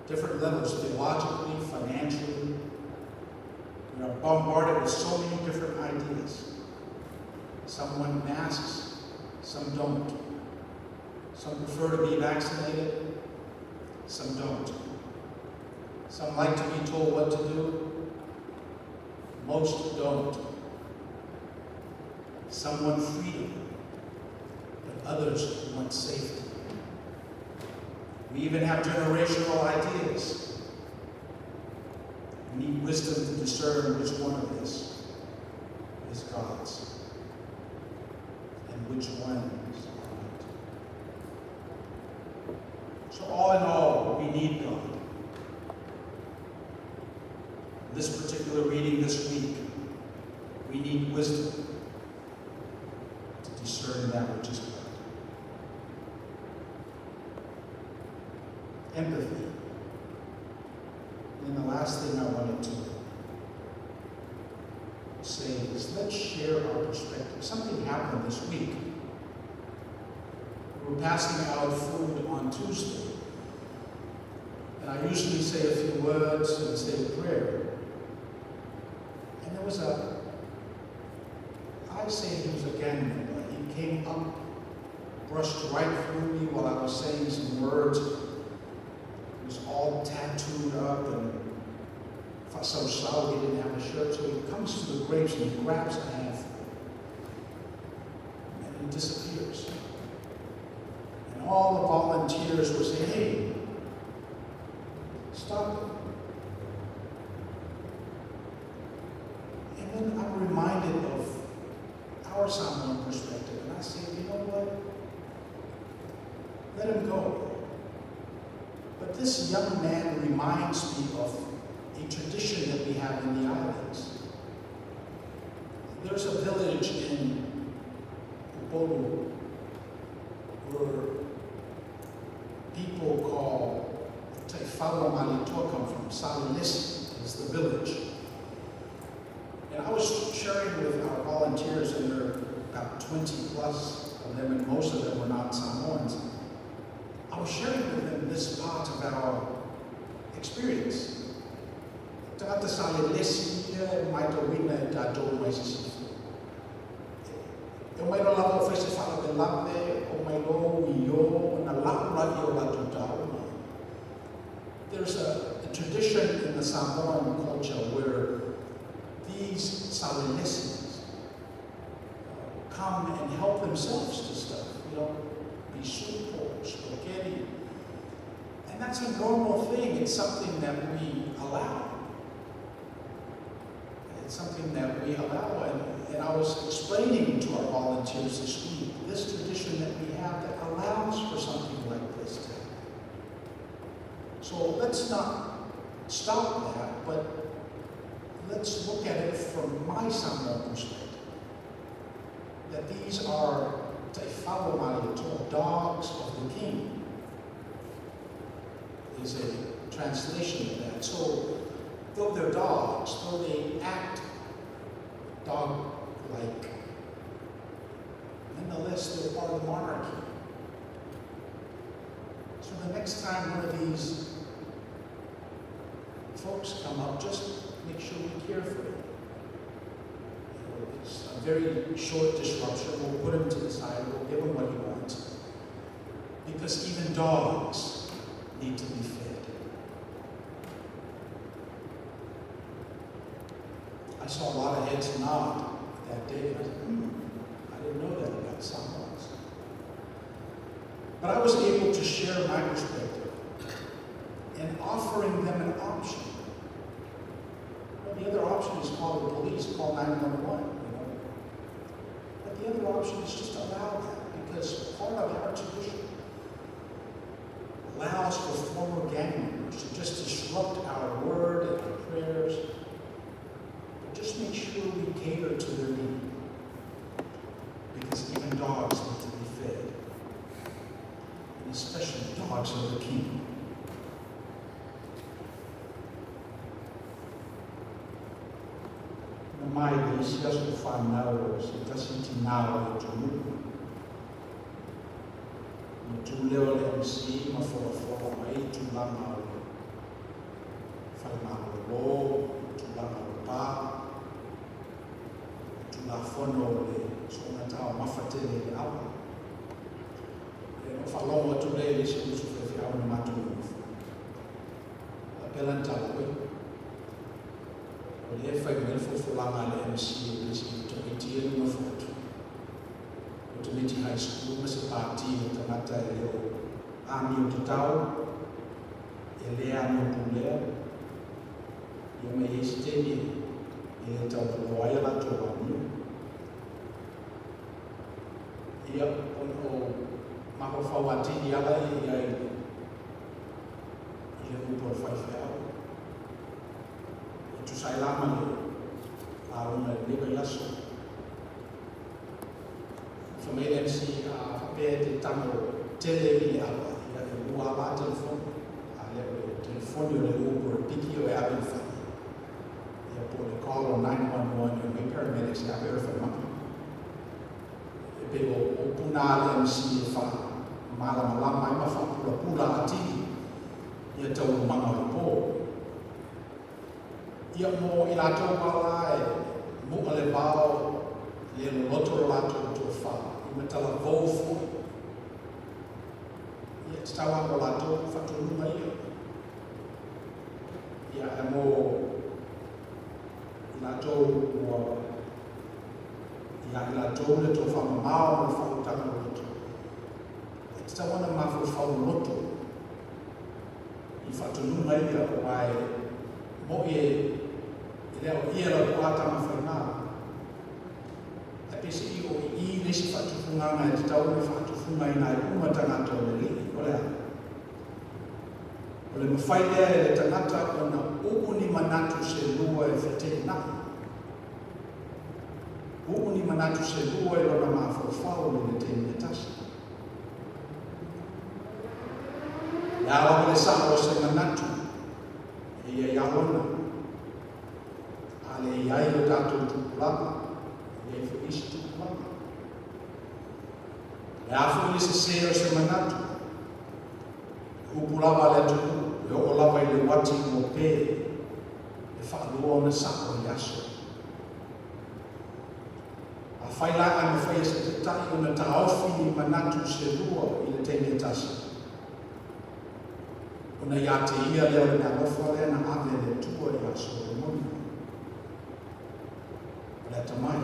Different levels, theologically, financially. We are bombarded with so many different ideas. Some want masks, some don't. Some prefer to be vaccinated, some don't. Some like to be told what to do, most don't. Some want freedom, but others want safety. We even have generational ideas. We need wisdom to discern which one of this is God's and which ones are not. So all in all, we need God. This particular reading this week, we need wisdom to discern that which is God. Empathy. And then the last thing I wanted to say is let's share our perspective. Something happened this week. We were passing out food on Tuesday. And I usually say a few words and say a prayer. And there was a, I say he was a gang member. He came up brushed right through me while I was saying some words. He was all tattooed up and fa'asausau, he didn't have a shirt, so he comes to the grapes and he grabs a handful. And he disappears. And all the volunteers were saying, hey, stop it. And then I'm reminded of our Samoan perspective, and I say, you know what? Let him go. But this young man reminds me of a tradition that we have in the islands. There's a village in Upolu where people call Taifala Malietoa come from. Salelesi is the village. And I was sharing with our volunteers, and there are about 20 plus of them, and most of them were not Samoans. I was sharing with them this part of our experience. Tagata Salelesi ia matauina e tatou mai sisifo. E omai loa lava o fai se faalavelave, omai loa uio, ona la'u lea o latou taoga. There's a tradition in the Samoan culture where these Salelesis come and help themselves to stuff, pisupo, spaghetti. And that's a normal thing. It's something that we allow. It's something that we allow. And I was explaining to our volunteers this week, this tradition that we have that allows for something like this to happen. So let's not stop that, but let's look at it from my Samoan perspective. That these are Taifau Malietoa, dogs of the king, is a translation of that. So, though they're dogs, though they act dog-like, nonetheless, they're part of the monarchy. So the next time one of these folks come up, just make sure we care for them. It's a very short disruption. We'll put him to the side. We'll give him what he wants. Because even dogs need to be fed. I saw a lot of heads nod that day. I said, I didn't know that about Samoans. But I was able to share my perspective and offering them an option. Well, the other option is call the police, call 911, you know. But the other option is just allow that, because part of our tradition allows for former gang members to just disrupt our word and our prayers. But just make sure we cater to their need, because even dogs need to be fed, and especially dogs of the king. Na mai le isi aso fanau o se tasi tinā o le atunuu. Na tu lea o le MC ma folafola mai tulaga o le fale malolo, tulaga o le pa, tulafono o le soona taumafa tele i le ava. Ia na ou faalogo atu lea i le isi uso faifeau na matou nonofo. Faapea lana tala, oi, o lea e fai mai le folafolaga a le MC o le isi tamaiti ia e nonofo atu. O tamaiti high school ma se pati o tagata e le o amio tatau, e le amio pulea, ia ma e i ai se taimi e le taualoa ai a latou amio. Ia, ona o mafaufau atili ala ia i ai i le upu a le faifeau. E tusa ai la ma le lauga i lenei vaiaso. Fai mai le MC, a faapea e te tago tele i le ava, ia e lua lava telefoni. A lea o le telefoni o le Uber e piki oe ave i le fale. Ia po o le call o 911 e omai paramedics e ave oe i le falemai. E pei o upu na a le MC e faamalamalama ai ma faapulapula atili ia taualumaga o le po. Ia mo i latou ala e mu'a le vao, le loloto lo latou tofa, i matalavou foi. Ia, tatau lava mo latou faatonuga ia. Ia, ae mo i latou ua ia i latou le tofamamao ma le faautaga loto, e tatau ona mafaufau loto i faatonuga ia, aua e mo'i e le o ia lau puaa tamafaiga. Ae peiseai o i i le isi faatufugaga e tatau ona faatufugaina ai uma tagata o le Alii, o le a? O le mafai lea e le tagata ona uu ni manatu se lua e feteenai. Uu ni manatu se lua i lona mafaufau i le taimi e tasi. O le a lava le sa'o o se manatu e i ai lava ona, a le i ai o tatou tupulaga, e i ai foi isi tupulaga. O le a foi le sesē o se manatu, o upu lava a le atunuu, e oo lava i le uati ua pe, e faalua ona sa'o i le aso. Afai la ae mafai e se taitai ona taofi ni manatu se lua i le taimi e tasi, ona ia te ia lea o le meaalofa lea na ave e le Atua ia Solomona. O le atamai,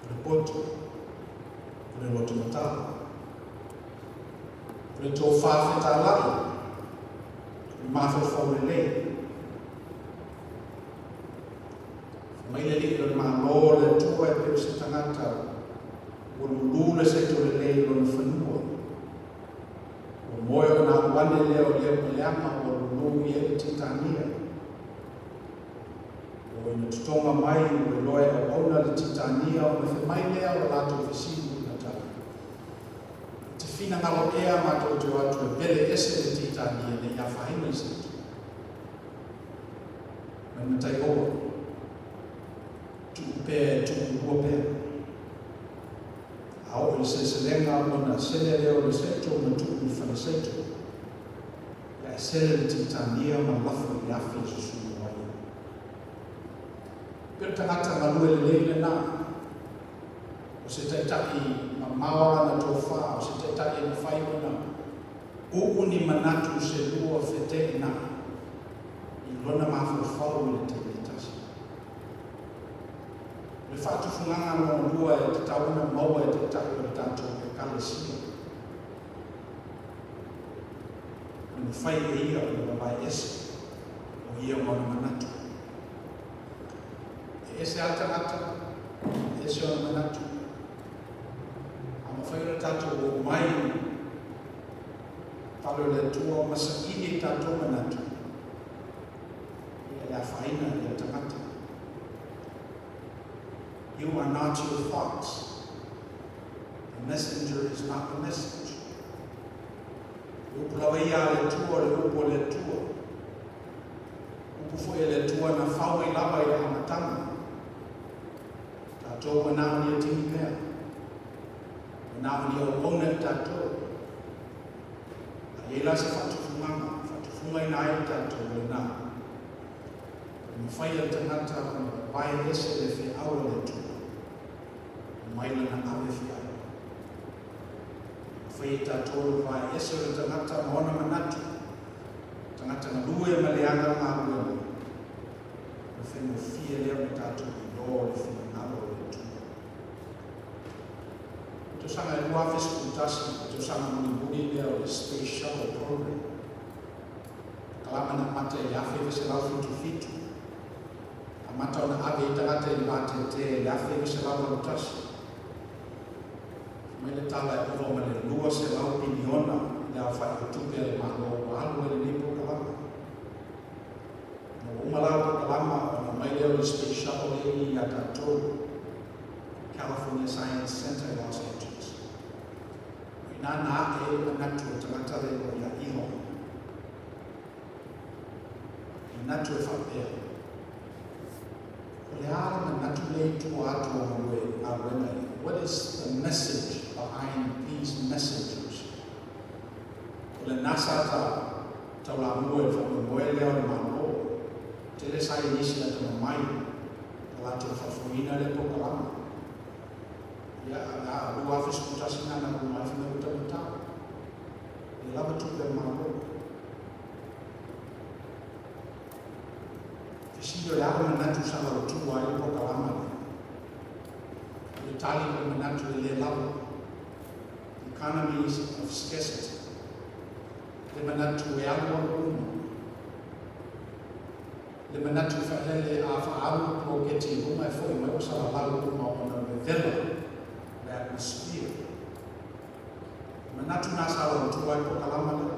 o le poto, o le lotomatala, o le tofā fetalai, o le mafaufau lelei. Fai mai le Alii o le Malo o le Atua e pei o se tagata ua lulu le seto lelei i lona fanua. Ua moe ona alu ane lea o lea paleaga ua lulu i ai le titania. Ua ina totoga mai ua iloa e auauna le titania ona fai mai lea o le latou fesili ina tali. E te finagalo ea matou te o atu e pele ese le titania ne i afaina i se itu. Mai matai oa. Tuu pea e tuulua pea. A oo i le seleselega ona sele lea o le seito ma tuu i le fale seito. Ia e sele le titania ma lafo i le afi e susunu ai. Pei o le tagata galue lelei lena. O se taitai mamao lana tofa, o se taitai e mafai ona uu ni manatu se lua feteenai i lona mafaufau i le taimi e tasi. O le faatufugaga lona lua e tatau ona maua e taitai o le tatou Ekalesia, o le mafai e ia ona vavae ese o ia ma ona manatu. E ese lava le tagata, e ese ona manatu. A mafai ona tatou omai fale o le Atua ma saili i tatou manatu, ia e afaina ia tagata. You are not your thoughts. The messenger is not the message. Le upu lava ia a le Atua o le upu a le Atua. Upu foi a le Atua na fau mai lava i le amataga. Tatou ua na o ni atigi mea. Ua na o ni auauna i tatou. A i ai la se faatufugaga, faatufugaina ai tatou o lena. E mafai e le tagata ona vavae ese le feau a le Atua mai lana ave feau. E mafai e tatou le vavae ese o le tagata ma ona manatu, tagata galue ma leaga galuega, o le faigofie lea ona tatou iloa o le finagalo o le Atua. Tausaga e 2011, le tausaga mulimuli lea o le Space Shuttle Program. Kalama na amata i le 1977, amata ona ave ai tagata i le vateatea i le 1981. Fai mai le tala e ova ma le 200 piliona le aofai o tupe a le Malo ua alu ai lenei polokalama. Ina ua uma la le polokalama ona aumai lea o le Space Shuttle lea i ia tatou, California Science Center i Los Angeles. O i ina na a'e ai le manatu o le tagata lea o ia Elon. Manatu e faapea, o le a le manatu lea i tua atu o galuega ia? What is the message behind these messengers? O le NASA ta taulamua i le faamoemoe lea o le Malo. Tele saienisi atamamai na latou faafoeina lea polokalama. Ia, a 2011 na na uma ai fai mai ua taugata. lava tupe a le Malo. Fesili o le a le manatu sa lautua ai le polokalama lea? O le tali o le manatu e le lava. Economies of scarcity. Le manatu e alualu uma. Le manatu faalele a faaalu le poloketi i luga e foi mai ua salalau uma ona vevela le atmosphere. Le manatu na sa lautua ai le polokalama lea.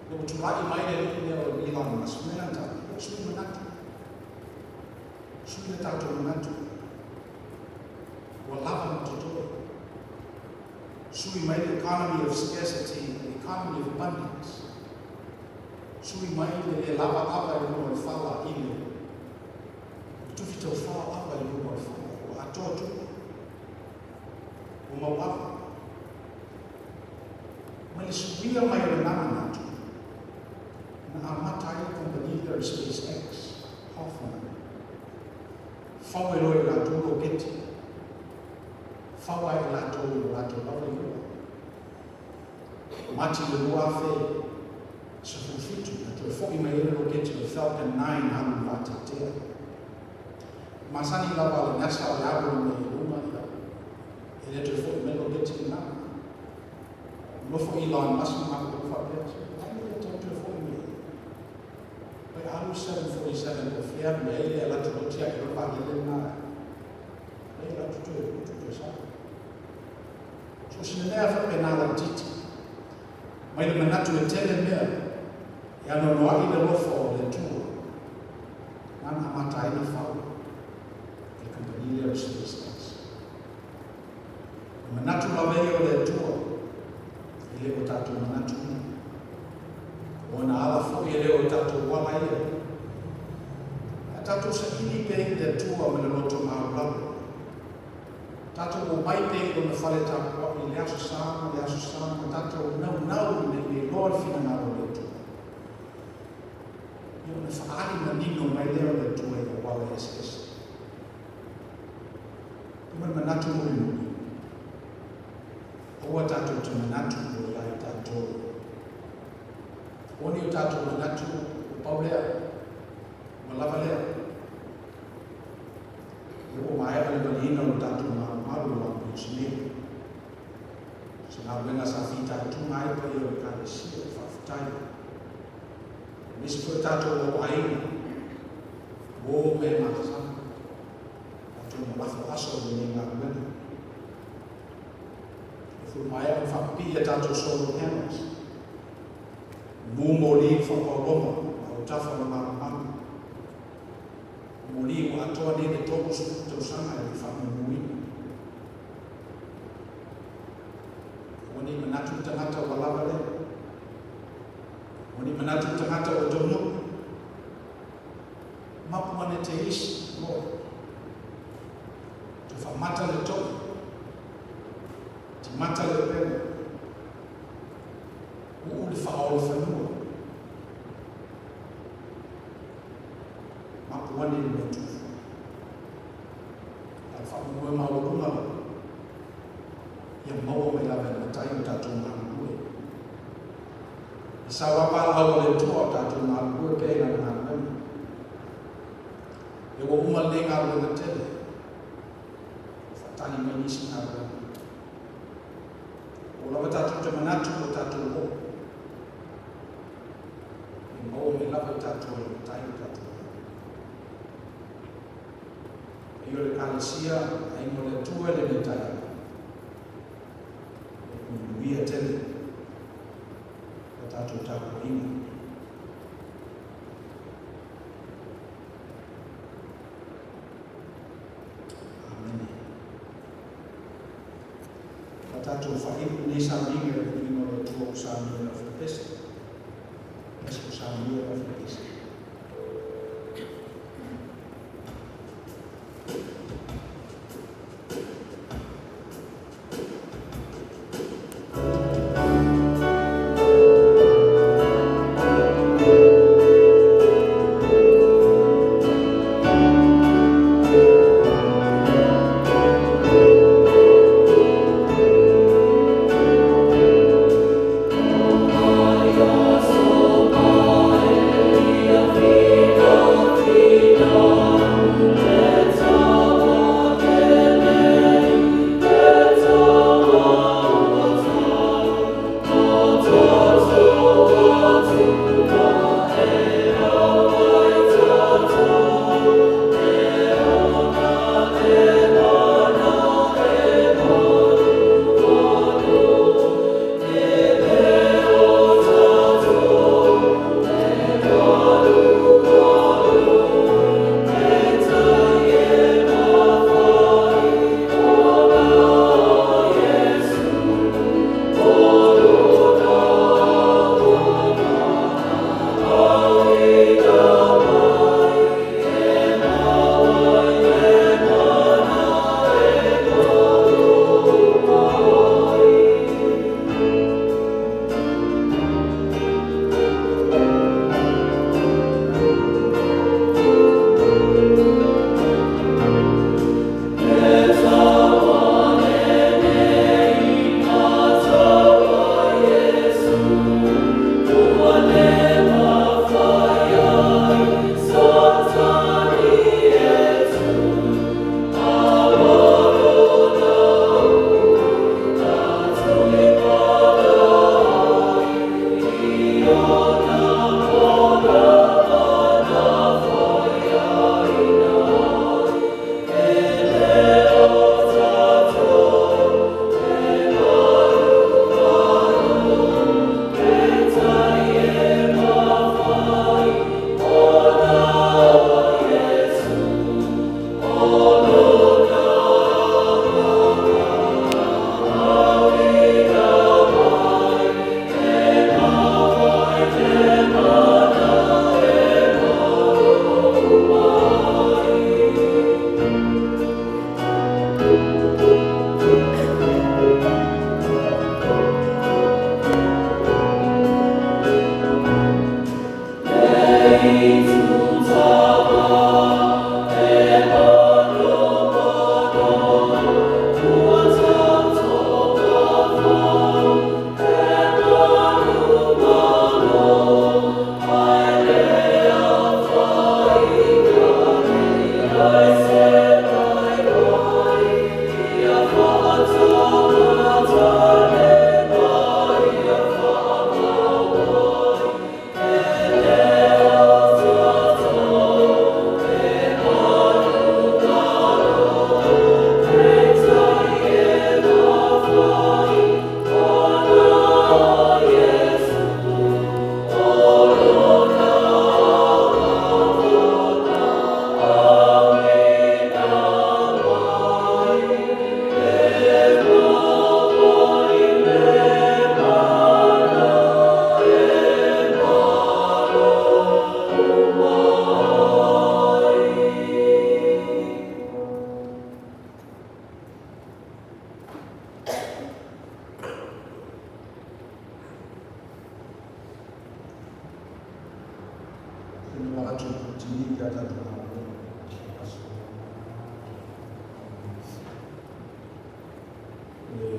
Ina ua tulai mai le alii lea o Elon Musk, mea lana tala, ua sui manatu. Sui le tatou manatu. Ua lava ma totoe. Sui mai le economy of scarcity i le economy of abundance. Sui mai le le lava ava i luga o le fala i le tufi taufao ava i luga o le fala. Ua atoa tupe. Ua mau ava. Mai le suia mai o lena manatu, na amata ai le kamupani lea o le SpaceX, Hoffman. Fau ai loa i latou loketi. Fau ai i latou i lo latou lava iloa. Mati i le 2017, na toe foi mai ai le loketi o le Falcon 9 alu i le vateatea. Masani lava a le NASA o le alu o le mea i luga, ia, e le toe foi mai le loketi lena. Nofo Elon Musk ma matou faapea, ai le tau toe foi mai. Oi alu 747 po fea mea ai le alu atu loti ai lo vaalele lena. Ai alu atu toe tu toe sa. So sina mea faapena laitiiti. Mai le manatu e tele mea e anoanoai le alofa o le Atua. Na na amata ai na fau e le kamupani lea o le SpaceX. O manatu lava ia o le Atua, e le o tatou manatu ia. O ona ala foi e le o tatou ala ia. A tatou saili pea i le Atua ma le loto maualalo. Tatou omai pea i lona fale tapuai i le Aso Sa ma le Aso Sa ma tatou naunau ina ia iloa le finagalo o le Atua. Ia ona faaali manino mai lea o le Atua i auala eseese. Uma le manatu mulimuli, aua tatou te manatu ua ia i tatou. Aua ne i o tatou manatu ua pau lea, ua lava lea. Lea ua maea le valiina o le tatou malumalu i Long Beach nei. O se galuega sa fitaituga ai paia o le Ekalesia, faafetai. Aemaise foi o tatou auaiga, uo ma e makasana. Tatou na lafo aso i lenei galuega. E fua maea ona faapipii a tatou solar panels. Mu moli le faapauloma ma autafa o le malumalu. O moli ua atoa nei le 30 tausaga e le faamumuina. Aua ne i manatu le tagata ua lava lea. Aua ne i manatu le tagata ua taunuu. Mapu ane te isi mo. Toe faamata le to'i. Timata le upega. Uu le faaola fanua. Mapu ane le mea tufu. A o le faamoemoe maualuga lava, ia maua mai lava e le Matai o tatou galulue. E sao lava a lau a le Atua o tatou galulue pea i Lana galuega. Lea ua uma lenei galuega tele, ua faatali mai nisi galuega. Ua lava tatou te manatu ua tatou oo. E maua mai lava i tatou e le Matai o tatou galuega. Paia o le Ekalesia, Aiga o le Atua i lenei taeao. E manuia tele la tatou tapuaiga. Amene. La tatou faaiu lenei sauniga i le viiga o le Atua ua saunia e le aufaipeso. Peso ua saunia e le aufaipeso. faasilisili pe a tatou galuega. Aso. Le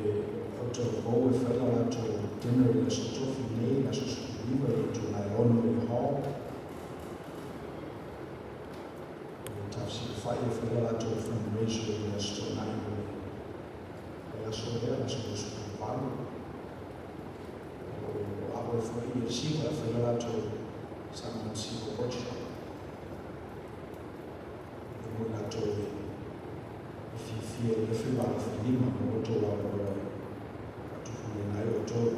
Hotel Vo e fai la latou dinner i le Aso Tofi nei, le aso 19 i le itula e 6 i le hall. Le Tafsilafai e fai la latou fundraiser i le Aso Toonai o le vaiaso lea, le aso 28. O a'o ai foi i le Siva e fai la latou Samoan Siva Workshop. E mo i latou e fiafia i le faiva alofailima ma lo outou avanoa e faatufuluina ai outou.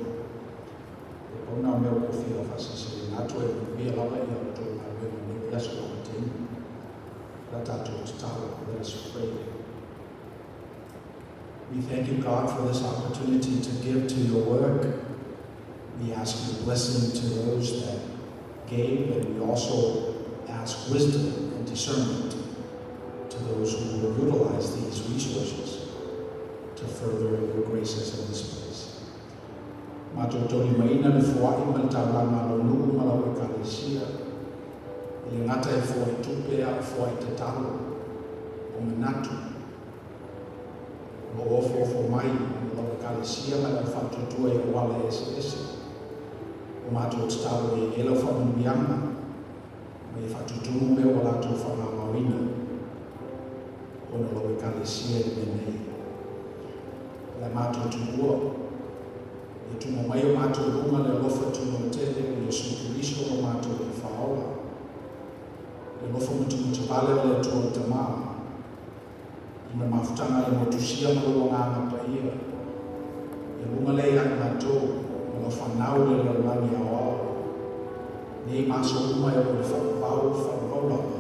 E pau na o mea ua ou fia faasilasila atu e manuia lava ia outou galuega i lenei vaiaso i le amataina. O le a tatou tatalo. Let us pray. We thank you, God, for this opportunity to give to your work. We ask your blessing to those that gave, and we also ask wisdom and discernment to those who will utilize these resources to further your graces in this place. Matou taulimaina le foai ma le taulaga a lou nuu ma lau Ekalesia, e le gata e foai tupe a o foai tatalo o manatu o lo o ofoofo mai mo lau Ekalesia ma le au faatuatua i auala eseese. O matou tatalo ia i ai lau faamanuiaga ma ia faatutumu mea ua latou faamaomaoina ona o lau Ekalesia i le mea nei. O le a matou tuua, ia tumu mai o matou luga le alofa tunoa tele o Iesu Keriso lo matou Alii Faaola, le alofa matumatuvale o le Atua le Tama, i ma le mafutaga e motusia ma lou Agaga Paia, ia luga lea ia i matou ma lau fanau i le lalolagi aoao, nei ma aso uma e oo i le faavavau, faavavau lava.